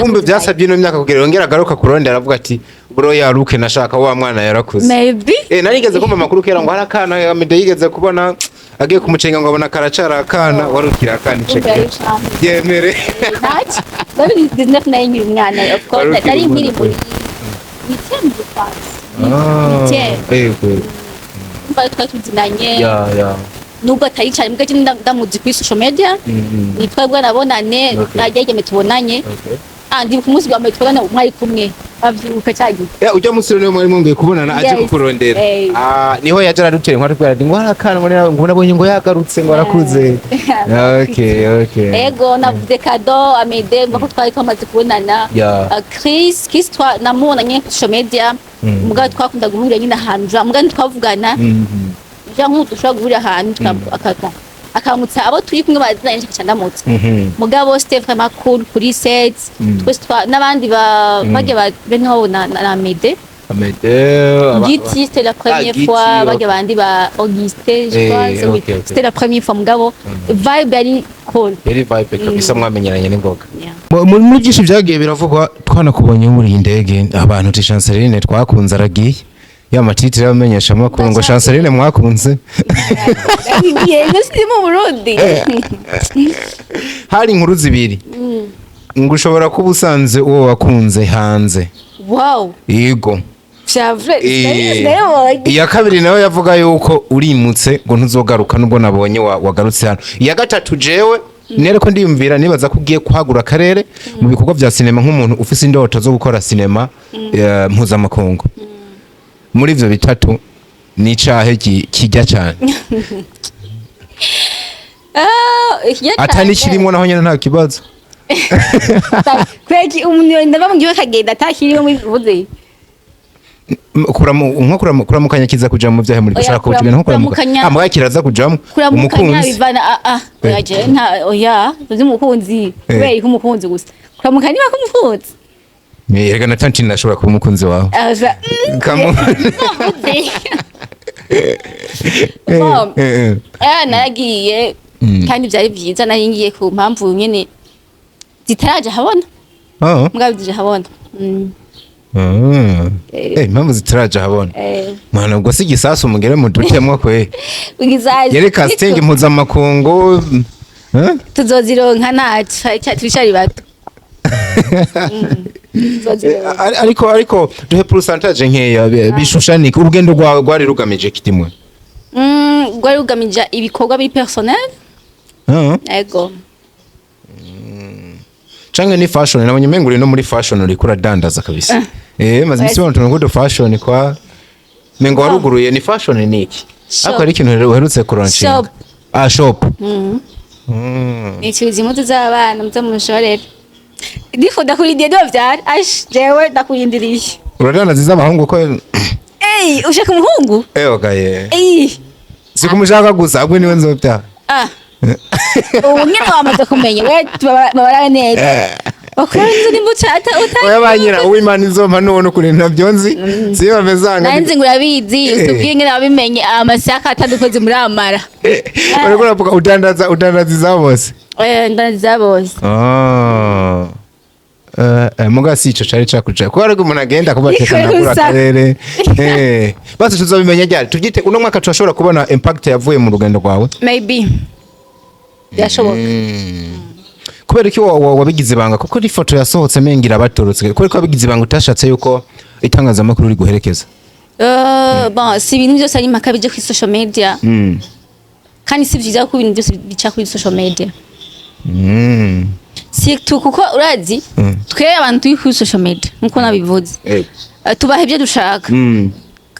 Kumbe byasabye ino myaka kugira yongere agaruka kurondera, aravuga ati Bro, yaruke nashaka wa mwana yarakuze. Maybe. Narigeze kumva amakuru kera ngo hari akana Amede yigeze kubona agiye kumucenga, ngo abona karacara akana, warukira akana ico gihe. Yemere. Ntacyo, 2019 nari nkiri umwana, of course. Wari ukiri Nari nkiri umwana. muri huitième, je pense. Huitième. Yego. Mba twari tuzinanye, Ya. nubwo atari cyane, mbwa ndamuzi kuri social media. Nitwa bwa nabonane. Nagegeme tubonanye. Ah, ndi ku munsi wa mbere tubonana mwari kumwe, bavyibuka cyagiye. Ya, ujya munsi rero mwari mwongeye kubonana aje Yes. kukurondera. Eh. Ah, niho yaje aradutera inkuru, atubwira ati ngo hari akana ngo nabonye ngo yagarutse, ngo arakuze. Okay. Ego, navuze Kado Amede, mva ko twari twamaze kubonana. Chris namubona nyine kuri social media. Mugabo twakunda guhurira nyine ahantu, mugabo ntitwavugana. Ja nk'ubu dushobora guhurira ahantu, akamutsa abo turi kumwe bazinanye, nca ndamutsa. Mugabo c'était vraiment cool kuri set. Twese n'abandi ba bagiye ba bene wabo na Amede. Amede Giti, c'était la première Giti, fois. Ok. Bagiye bandi ba Auguste, je pense, oui. C'était la première fois, mugabo vibe yari cool. Yari vibe kabisa, mwamenyeranye n'ingoga. Yeah. Muri byinshi byagiye biravugwa, twanakubonye muri iyi ndege, abantu uti Chanceline twakunze aragiye, ya ma titre y'abamenyesha amakuru ngo Chanceline mwakunze. Yego, si mu Burundi. Hari inkuru zibiri ngo ushobora kuba usanze uwo wakunze hanze. Wow. Yego. Vya vrai? Sinabonye. Iya kabiri nawe yavuga yuko urimutse ngo ntuzogaruka, nubwo nabonye wagarutse hano. Iya gatatu, jewe nere ko ndiyumvira, nibaza ko ugiye kwagura akarere mu bikorwa vya sinema, nk'umuntu ufise indoto zo gukora sinema mpuzamakungu. Muri ivyo bitatu ni icahe kijya cyane? Ah, ikijya Atani cane. Kirimwo naho nyene nta kibazo. Kweki umuntu ndava mu gihugu akagenda atakiriwe muri buze? Nko kuramukanya kiza kuja mu vyahe muri Oya, gushaka kuja nko kuramukanya? Kuramukanya. Ah, muga kiraza kujamwo. Kuramukanya. Umukunzi. Bivana, ah, oya, je nta, oya, uzi umukunzi. Kubera ko umukunzi gusa kuramukanya niba kumukunzi. Erega na tantine nashobora kuba umukunzi wawe. Aza. Kamu. Bon. Eh. Naragiye kandi byari byiza. Nari ngiye ku mpamvu nyene zitaraje habona. Mugabo zije habona. Impamvu zitaraje habona. Mwana, ubwo si igisasu mugere mu dutemwo kwe. Ugizaje. Yari casting mpuzamakungu. Eh? Tuzozironka, ntaco, turicari bato. Tuzozironka. Ariko duhe pourcentage nkeya bishushanike urugendo rwawe rwari rugamije kitimwe. Rwari rugamije ibikorwa biri personnel. Ego. Canke ni fashion? Nabonye umengo uri no muri fashion, uriko uradandaza kabisa. Maze imisi ubona utuntu tw'udu fashion kwa mengo waruguruye, ni fashion ni iki? Shop. Ariko hari ikintu uherutse kulaunchinga. Shop. Ah, shop. Nicuza impuzu z'abana muze munshorere. Ndiko ndakurindiye, nibavyara ash, jewe ndakurindiriye. Uradandaza iz'abahungu ko? Ey, ushaka umuhungu? Okaye. Ey. Sikumushaka gusa, ahubwo niwe nzobyara. Ah, ubu nyene wamaze kumenya we babarabe neza, bakora inzu nimba uta Oya, banyira uwimana izompa nubona ukuntu ntabyo nzi siyo bamezanga. Nari nzi ngo urabizi, utubwiye ingene wabimenye, amasaka atadukoze muramara. Uriko uravuga udandaza iza bose. Ndandaza bose. Ah. Muga si ico cari cakuja kuko ariko umuntu agenda kubateka nagura Gusa. akarere. Basi tuzobimenya ryari? Tubyite uno mwaka turashobora kubona impact yavuye mu rugendo rwawe? Maybe, birashoboka. Kubera iki wabigize ibanga? Kuko iri foto yasohotse menga irabatorotse. Kubera ko wabigize ibanga, utashatse yuko itangazamakuru riguherekeza? Bon, si ibintu byose ari impaka bije kuri social media. Kandi si vyiza ko ibintu byose bica kuri social media. Surtout kuko urazi twe abantu turi kuri social media, nkuko nabivuze, tubaha ibyo dushaka.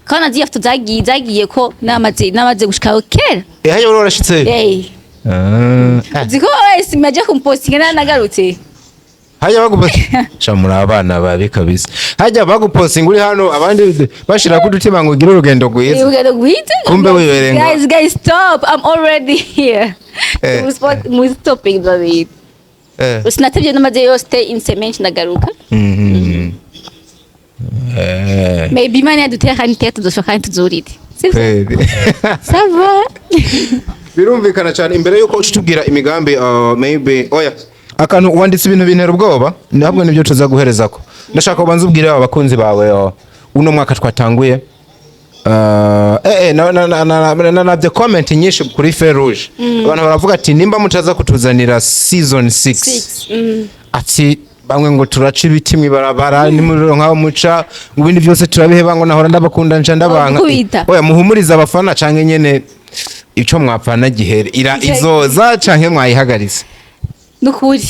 Kandi naziye foto zagiye ko namaze gushikaho kera. Haya, wari warashitse? Eh. Ah. Ziko wese maje kumpostinga nanagarutse. Hajya bagupostinga sha, muri abana babi kabisa. Hajya bagupostinga uri hano, abandi bashira ko udutima ngo ugire urugendo rwiza. Urugendo rwiza. Kumbe wibereye Guys, guys, stop, I'm already here. Mu stopping ibyo bintu. Sinatevye, namaze yose une semaine, ndagaruka. Maybe Imana yadutera kandi itera, tuzoshoka kandi tuzurire. Sivyo? Kweli. Ça va. Birumvikana cyane. Imbere yuko uca utubwira imigambi, maybe oya. Akantu wanditse, ibintu bintera ubwoba, ntabwo nibyo tuza guherezako. Ndashaka ubanza ubwire aba bakunzi bawe, oh, uno mwaka twatanguye, na the comment nyinshi kuri Feu Rouge, abantu baravuga ati nimba mutaza kutuzanira season 6, Six. Ati bamwe ngo turaca ibiti mw'ibarabara, nimuronka muca ngo ibindi byose turabiheba, ngo nahora ndabakunda nca ndabanka. Gukubita. Oya, muhumurize abafana canke nyene ico mwapfana gihere ira izoza canke mwayihagaritse. Nukuri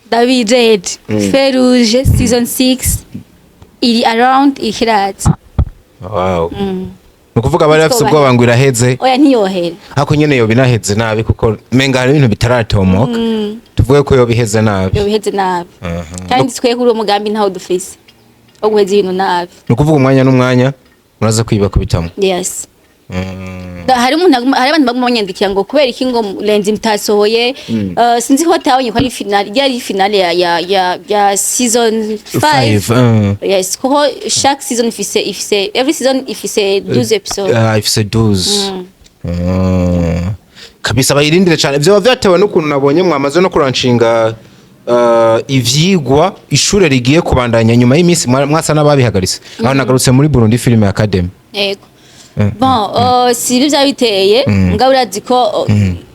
ndabijeje, Feu Rouge season 6 iri around, ikiraza. Wow, ni ukuvuga bari bafise ubwoba ngo iraheze. Oya, ntiyohere. Ariko nyene yoba inaheze nabi, kuko menga hari ibintu bitaratomoka, tuvuge ko yoba iheze nabi. Yoba nabi, kandi twe kuri uwo mugambi ntawo dufise wo guheza ibintu nabi. Ni ukuvuga umwanya n'umwanya muraza kwiba kubitamo. Yes. Hari umuntu hari abantu baguma banyandikira ngo kubera iki ngo Lenzi mutasohoye. Sinzi ko batabonye ko ari finale, ryari finale ya season 5. Five. Yes, kuko chaque season ifise every season ifise 12 episodes. Ah, ifise 12. Kabisa bayirindire cyane. Vyoba vyatewe n'ukuntu nabonye mwamaze no kuranshinga ivyigwa, ishure rigiye kubandanya nyuma y'iminsi mwasa n'ababihagaritse. Aho nagarutse muri Burundi Film Academy. Yego. Bon, si ibyo byabiteye, mugabo urazi ko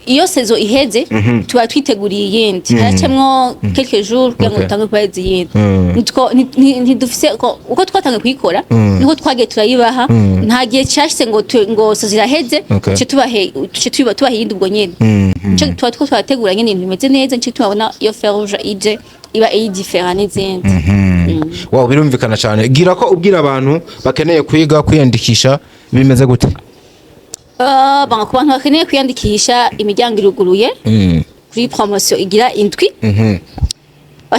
iyo saison iheze tuba twiteguriye iyindi, haracamwo quelques jours kugira ngo dutange kubahereza iyindi. Ntidufise uko twatangiye kuyikora niko twagiye turayibaha. Nta gihe cyashyize ngo ngo saison iraheze, tuce tubaha iyindi ubwo nyene. Nico tuba two twategura nyene ibintu bimeze neza, nico tubabona iyo Feu Rouge ije iba iri différent n'izindi. Wow, birumvikana cyane. Gira ko ubwira abantu bakeneye kwiga, kwiyandikisha bimeze gute? Bon, ku bantu bakeneye kwiyandikisha, imiryango iruguruye kuri promotion igira indwi.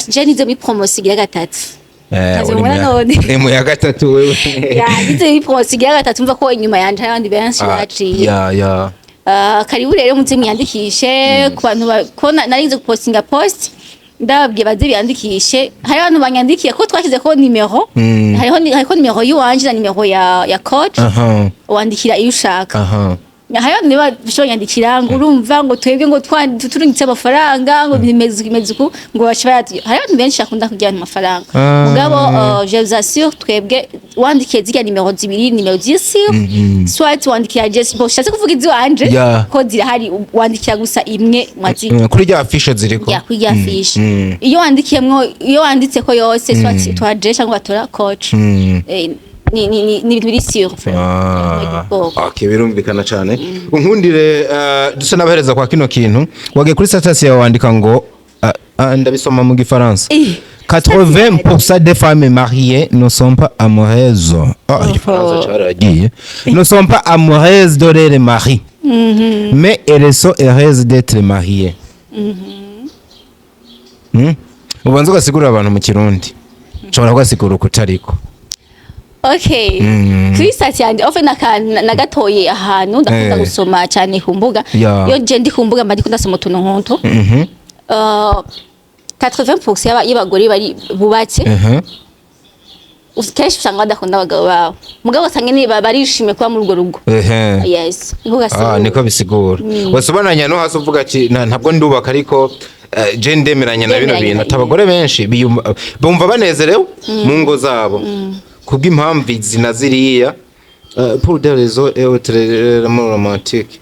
Je nize muri promotion igira gatatu. Kazi Uri mubona none. Uri mu ya gatatu wewe. Ya, nize muri promotion igira gatatu, mva ko inyuma yanje hari abandi benshi baciye. Ya ya. Karibu rero muze mwiyandikishe. Ku bantu ko narinze gupostinga post ndababwiye baze biyandikishe, hari abantu banyandikiye ko twashyize ko nimero, hariho nimero y'uwanje na nimero ya coach, wandikira iyo ushaka. Hari abantu niba bashobora nyandikira ngo urumva ngo twebwe ngo turungitse amafaranga ngo bimeze uku, ngo bace bayatu. Hari abantu benshi bakunda kugira amafaranga. Mugabo je vous assure, twebwe wandikiye zirya nimero zibiri, nimero zisi, soit wandikira Jess, bon, shatse kuvuga iziwanje ko zirahari, wandikira gusa imwe mwazi. Kuri rya affiche ziriko. Ya, kuri rya affiche. Iyo wandikiyemwo, iyo wanditse ko yose, soit twaje cyangwa batora coach. Ni ibintu biri sûr. Okay, birumvikana cyane. Unkundire, dusa n'abahereza kwa kino kintu wagiye kuri status yawe wandika ngo, ndabisoma mu gifaransa: 80% des femmes mariées ne sont pas amoureuses. Ah, igifaransa cyaragiye. Ne sont pas amoureuses de leur mari. Mais elles sont heureuses d'être mariées. Ubanza ugasigurira abantu mu Kirundi. Nshobora kugasigura uko utariko. Okay. Kuri statut yanje ofe nagatoye ahantu ndakunda gusoma cyane ku mbuga. Iyo je ndi ku mbuga mba ndiko ndasoma utuntu nkuntu. 80% y'abagore bari bubatse kenshi usanga badakunda abagabo babo, mugabo usanga ni barishimye kuba muri urwo rugo. Yes, niko gasigura. Ah, niko bisigura. Wasobanuranya no hasi uvuga ati ntabwo ndubaka, ariko je ndemeranya na bino Ndemeranya bintu. na Ati abagore benshi bumva banezerewe mu ngo zabo kubw'impamvu izi na ziriya, pour des raisons et autres romantiques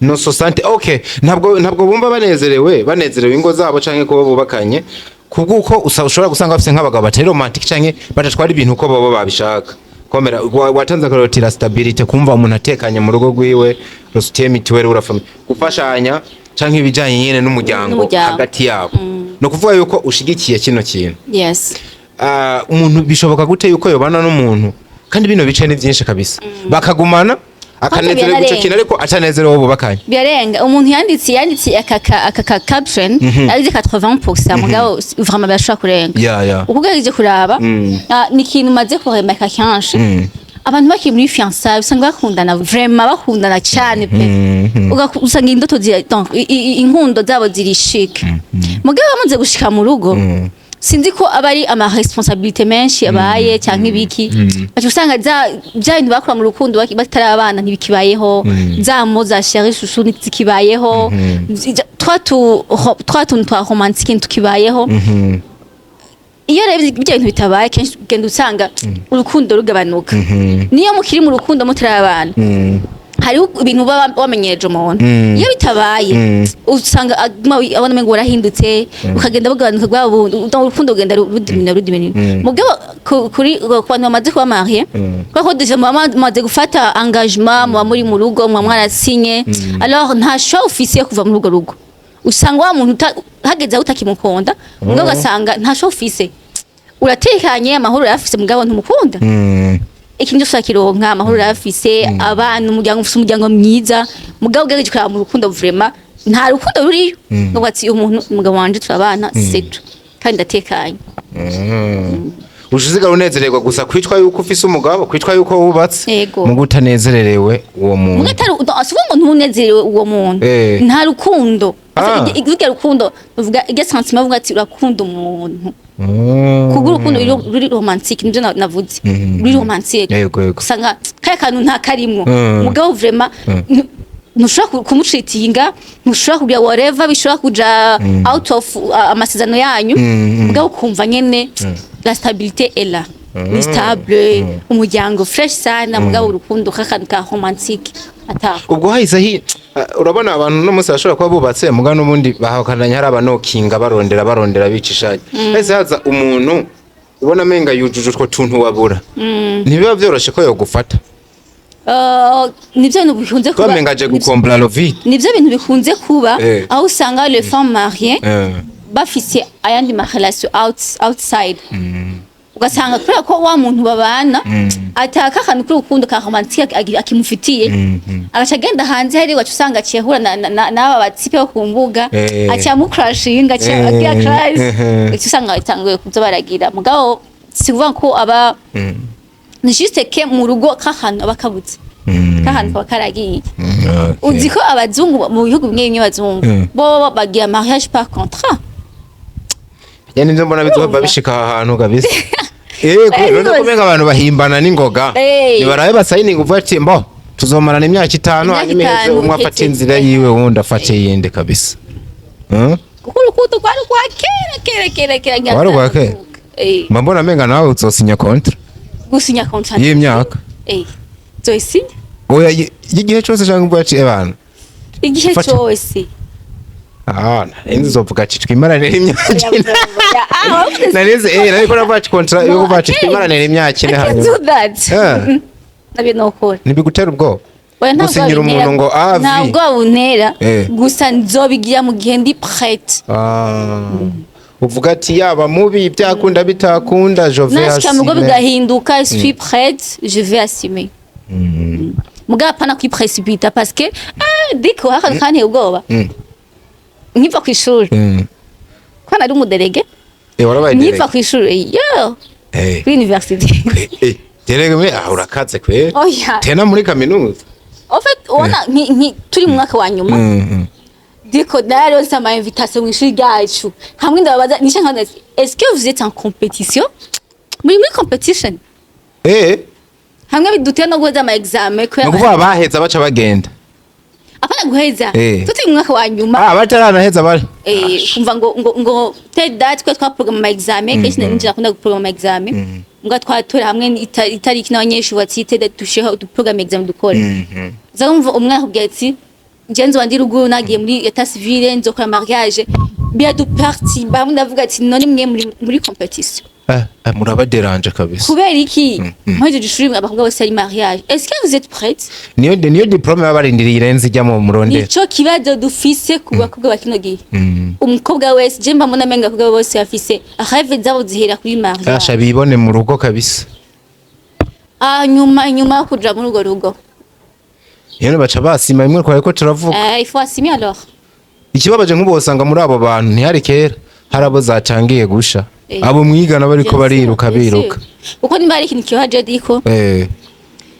no soixante. Okay, ntabwo bumva banezerewe ingo zabo canke kuba bubakanye, kubw'uko ushobora gusanga bafise nk'abagabo batari romantique canke badatwara ibintu uko baba babishaka. Komera watanze akarorero la stabilité, kumva umuntu atekanye mu rugo rwiwe, le soutien mutuel, ura famille, gufashanya canke ibijanye nyene n'umuryango N'umuryango. hagati yabo. No kuvuga yuko ushigikiye kino kintu. Yes. Ah, umuntu bishoboka gute yuko yobana n'umuntu, kandi bino bice ni byinshi kabisa, bakagumana akanezerewe ico Birarenga. kintu ariko atanezerewe bubakanye? Birarenga. Umuntu yanditse aka caption yanditse 80%, mugabo vraiment birashobora kurenga. Ya ya. Uko ugerageje kuraba, ni ikintu umaze kuremeka kenshi, abantu bakiri muri fiançailles usanga bakundana, vraiment bakundana cyane pe. Usanga indoto donc inkundo zabo ziri chic, mugabo bamaze gushika mu rugo. Sinzi ko aba ari ama responsabilité menshi abaye cyangwa ibiki, baca usanga za bya bintu bakora mu rukundo batari abana ntibikibayeho, za mots za chéri, chouchou ntizikibayeho, twa tuntu twa romantique ntitukibayeho. Iyo rero ibyo bintu bitabaye, kenshi ugenda usanga urukundo rugabanuka. Niyo mukiri mu rukundo mutari abana, hariho ibintu uba wamenyereje umuntu, iyo bitabaye usanga aguma abona umengo warahindutse, ukagenda bugabanuka bwa bundi urukundo rugenda rudimina, rudimina. Mugabo kuri ku bantu bamaze kuba marié, kuko déjà muba mumaze gufata engagement, muba muri mu rugo, muba mwarasinye, alors nta choix ufise yo kuva muri urwo rugo. Usanga wa muntu hageze aho utakimukunda, mugabo ugasanga nta choix ufise, uratekanye, amahoro urayafise, mugabo ntumukunda. Ikintu cyose akironka, amahoro urayafise, abana, umuryango, ufise umuryango mwiza, mugabo ugerageje kuraba mu rukundo, vraiment nta rukundo ruriyo. Ngo ati umuntu umugabo wanje turabana, c'est tout, kandi ndatekanye. Ushizigara unezererwa gusa kwitwa yuko ufise umugabo, kwitwa yuko wubatse, Yego. mu utanezererewe uwo muntu. Muga atari si ukuvuga ngo ntunezerewe uwo muntu, nta rukundo. Iryo rukundo uvuga, iryo sentiment uvuga ati urakunda umuntu, kuko urukundo ruri romantique, nibyo navuze, ruri romantique. Yego, yego. Usanga kaya kantu nta karimwo, mugabo vraiment ntushobora kumucitinga, ntushobora kugira whatever bishobora kuja out of amasezerano yanyu, mugabo ukumva nyene la stabilité est là, ni stable, umuryango fresh sana, mugabo urukundo kakantu ka romantique ata. Ubwo hahise urabona abantu no munsi bashobora kuba bubatse, muga n'ubundi bahakananye, hari abanokinga barondera barondera bicishanye, hahise haza umuntu ubona amenga yujuje utwo tuntu wabura, ntibiba vyoroshe ko yogufata? Nivyo bintu bikunze kuba. Bamenga aje gukombla le vide. Nivyo bintu bikunze kuba, aho usanga les femmes mariées bafise ayandi ma relation outside, ugasanga kubera ko wa muntu babana ataka akantu k'urukundo ka romantique akimufitiye, agaca agenda hanze hari, ugaca usanga aciye ahura n'aba ba type bo ku mbuga, aciye amukrashinga, aciye agira crash, ugaca usanga batanguye kuza baragira. Mugabo si kuvuga ko aba ni juste que mu rugo k'ahantu aba kabuze, k'ahantu kaba karagiye. Uzi ko abazungu mu bihugu bimwe bimwe, abazungu bo bagira mariage par contrat. Yani nivyo mbona bizohava Urumva? bishika aha hantu kabisa. None ko umenga abantu bahimbana n'ingoga. Nibarabe basayininga, uvuga ati mbo tuzomarana imyaka 5, Imyaka hanyuma iheze, 5, umwe afate iheze. inzira yiwe, uwundi afate iyindi kabisa. Kuko urukundo rwari urwa kera kera kera kera. Rwari urwa kera? Mba mbona amenga nawe uzosinya contrat Gusinya contrat y'imyaka. Zoisinya. Oya, y'igihe cose, canke uvuga ati ebana Igihe Fata. cyose. Ah, narinzi uzovuga ati twimaranire imyaka 4. Ah, wavuze. Narinzi nariko navuga ati contrat yo kuvuga ati twimaranire imyaka 4 I can't hanyuma do that. Nabyo nokora. Ntibigutera ubwoba Oya, ntabwo gusinyira buntera. umuntu ngo avi? Ntabwo buntera. Gusa nzobigira mu gihe ndi prête. Ah. Uvuga ati yaba mubi, byakunda bitakunda, je vais Nashika mu rugo assumer. bigahinduka, je suis prête, je vais assumer. Mugabo apana kwiprécipita, parce que ah, diko haka kanteye ubwoba. Nkiva ku ishuri, ko nari umu délégué. Warabaye Nkiva délégué? ku ishuri yo kuri université. Délégué me, ah, urakaze kweri. Oya. Tena muri kaminuza. En fait, ubona turi mu mwaka wa nyuma, diko nararonse ama invitation mu ishuri ryacu, hamwe ndababaza nisha nkabaza ati, est-ce que vous êtes en compétition, muri compétition? Hamwe bidutera no guheza ama examen. Ni ukuvuga baheza baca bagenda? Apana guheza, turi mu mwaka wa nyuma. Ah, bataranaheza bari. Kumva ngo telle date twe twaprograma ama examen, kenshi ninjira akunda guprograma ama examen, mbwa twatora hamwe itariki n'abanyeshuri bati telle date dusheho duprograma examen dukore. Za wumva umwana akubwira ati je nzoba ndi ruguru, nagiye muri état civil, nzokora mariage biraduparti. Bamwe ndavuga ati none mwe muri compétition? Murabaderanje kabisa. Kubera iki mpejeje ishuri abakobwa bose ari mariage? Est-ce que vous êtes prête? Niyo diplôme baba barindiriye irenze ijya mu murondera. Nico kibazo dufise ku bakobwa ba kino gihe. Umukobwa wese, je mba mbona menga abakobwa bose bafise rêve zabo zihera kuri mariage. Asha bibone mu rugo kabisa. Ah, nyuma inyuma yo kuja muri urwo rugo. Iyo baca basima imwe twari ko turavuga. Il faut assumer alors. Ikibabaje nk'ubu wasanga muri abo bantu ntihari kera hari abo zacangiye gusha. Abo mwigana bariko Bien sûr, bariruka bien sûr. biruka. Kuko nimba hari ikintu kibaje diko,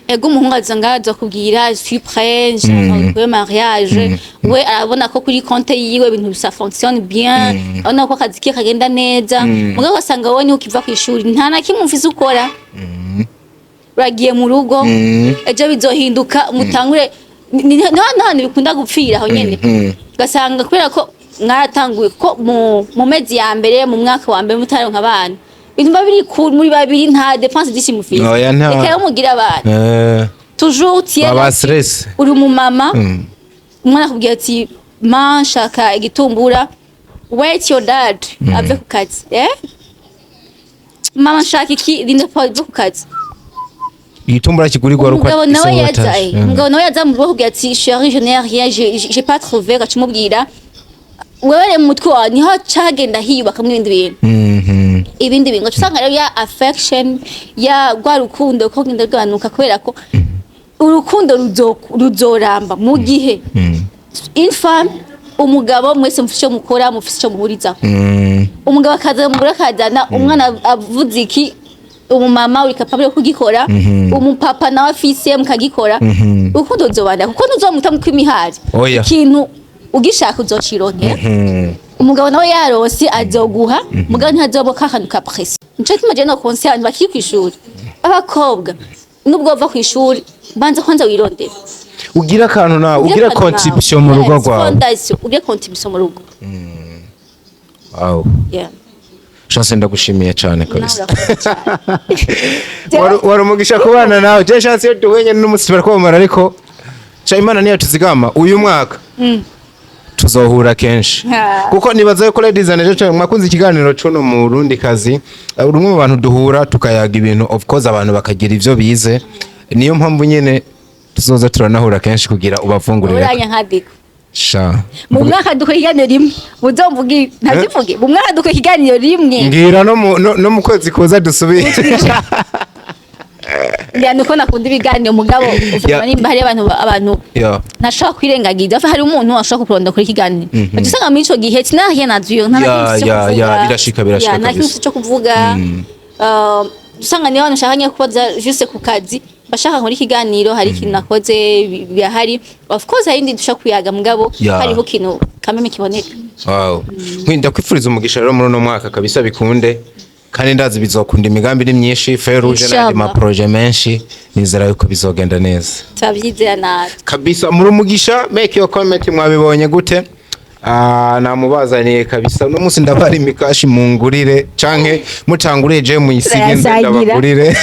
Ego, umuhungu aza ngaho, aza kubwira: "Je suis prêt, nshaka gukora mariage." We arabona ko kuri compte yiwe ibintu ça fonctionne bien, arabona ko akazi kiwe kagenda neza. Mugabo ugasanga wowe niho ukiva kw'ishuri, nta na kimwe ufise ukora, uragiye mu rugo. Ejo bizohinduka, mutangure. Ni hano hantu bikunda gupfira, aho nyene. Ugasanga kubera ko mwaratanguye ko mu mezi ya mbere, mu mwaka wa mbere mutaronka abana, ibintu biba biri cool muri babiri, nta dépense nyinshi mufise. Oya, Reka rero mugire abana, toujours tiens. Baba stress. Uri umumama, umwana akubwira ati: "Ma, nshaka igitumbura." Wait your dad ave ku kazi. "Eh, mama, nshaka iki." Rinda papa ave ku kazi. Igitumbura kigurirwa ruko. Umugabo nawe yaza, umugabo nawe yaza mu rugo akubwira ati: "Chérie, je n'ai rien, j'ai pas trouvé." Gaca umubwira wewe rero mu mutwe wawe niho cagenda hiyubakamwo ibindi bintu, ibindi bintu. Ugaca usanga rero ya affection, ya rwa rukundo ko rugenda rugabanuka, kubera ko urukundo ruzoramba mu gihe une femme, umugabo, mwese mufise ico mukora, mufise ico muhurizaho. Umugabo akazana, umugore akazana, umwana avuze iki, umumama uri capable yo kugikora, umupapa nawe afise, mukagikora, urukundo ruzobanda, kuko ntuzomuta mu kw'imihari. Oya. Ikintu ugishaka uzocironkera. Umugabo nawe yarose azoguha, mugabo ntihazoboka akantu ka pression. Nico gituma jewe no conseiller abantu bakiri kw'ishuri, abakobwa, nubwo bava kw'ishuri, banza kwanza wirondera. Ugira akantu nawe, ugira akantu nawe. contribution mu rugo Yes, rwawe. Fondation, ugire contribution mu rugo. Wow. Chance, ndagushimiye cyane kabisa. Nawe urakoze cyane. Wari umugisha kubana nawe. Je, Chance, iyo duhuye n'umunsi barakwamara, ariko ca Imana niyo tuzigama uyu mwaka tuzohura kenshi, kuko nibaza yuko, ladies and gentlemen, mwakunze ikiganiro cuno mu Burundi kazi. Uri umwe mu bantu duhura tukayaga ibintu, of course abantu bakagira ivyo bize. Niyo mpamvu nyene tuzoza turanahura kenshi kugira ubavungurire. Uranya nkadiko. Sha. Mu mwaka dukora ikiganiro rimwe, muzomvuge ntazivuge, mu mwaka dukora ikiganiro rimwe. Ngira no mu kwezi kuza dusubire. Ngira nuko nakunda ibiganiro, mugabo uvuga nimba hari abantu ntashobora kwirengagiza. Hari umuntu ashobora kukuronda kuri ikiganiro, uca usanga muri ico gihe tina rien à dire, nta na Ya, kimwe cyo ya, kuvuga. ya, birashika, birashika Ya, nta kimwe kabisa. cyo kuvuga. Usanga niba abantu ushaka nyine kubaza juste ku kazi, bashaka nkora ikiganiro, hari ikintu nakoze, birahari. Of course hari indi dushaka kuyaga, mugabo hariho ikintu kameme kiboneka. Wow. Nkwinda kwifuriza umugisha rero muri uno mwaka kabisa, bikunde, kandi ndazi bizokunda. Imigambi ni myinshi, feu rouge n'andi Inshallah. ma projet menshi, nizera yuko bizogenda neza. Turabyizera natwe. Kabisa, muri umugisha. Make your comment, mwabibonye gute? Ah, namubazaniye kabisa uno munsi, ndabara imikashi mungurire canke mutanguriye je muyisige nze Turayasangira. ndabagurire.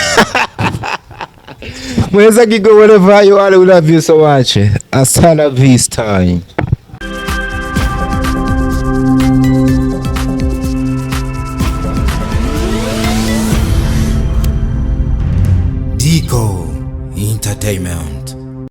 Mweza gigo, wherever you are, we love you so much. Hasta la vista. Dico Entertainment.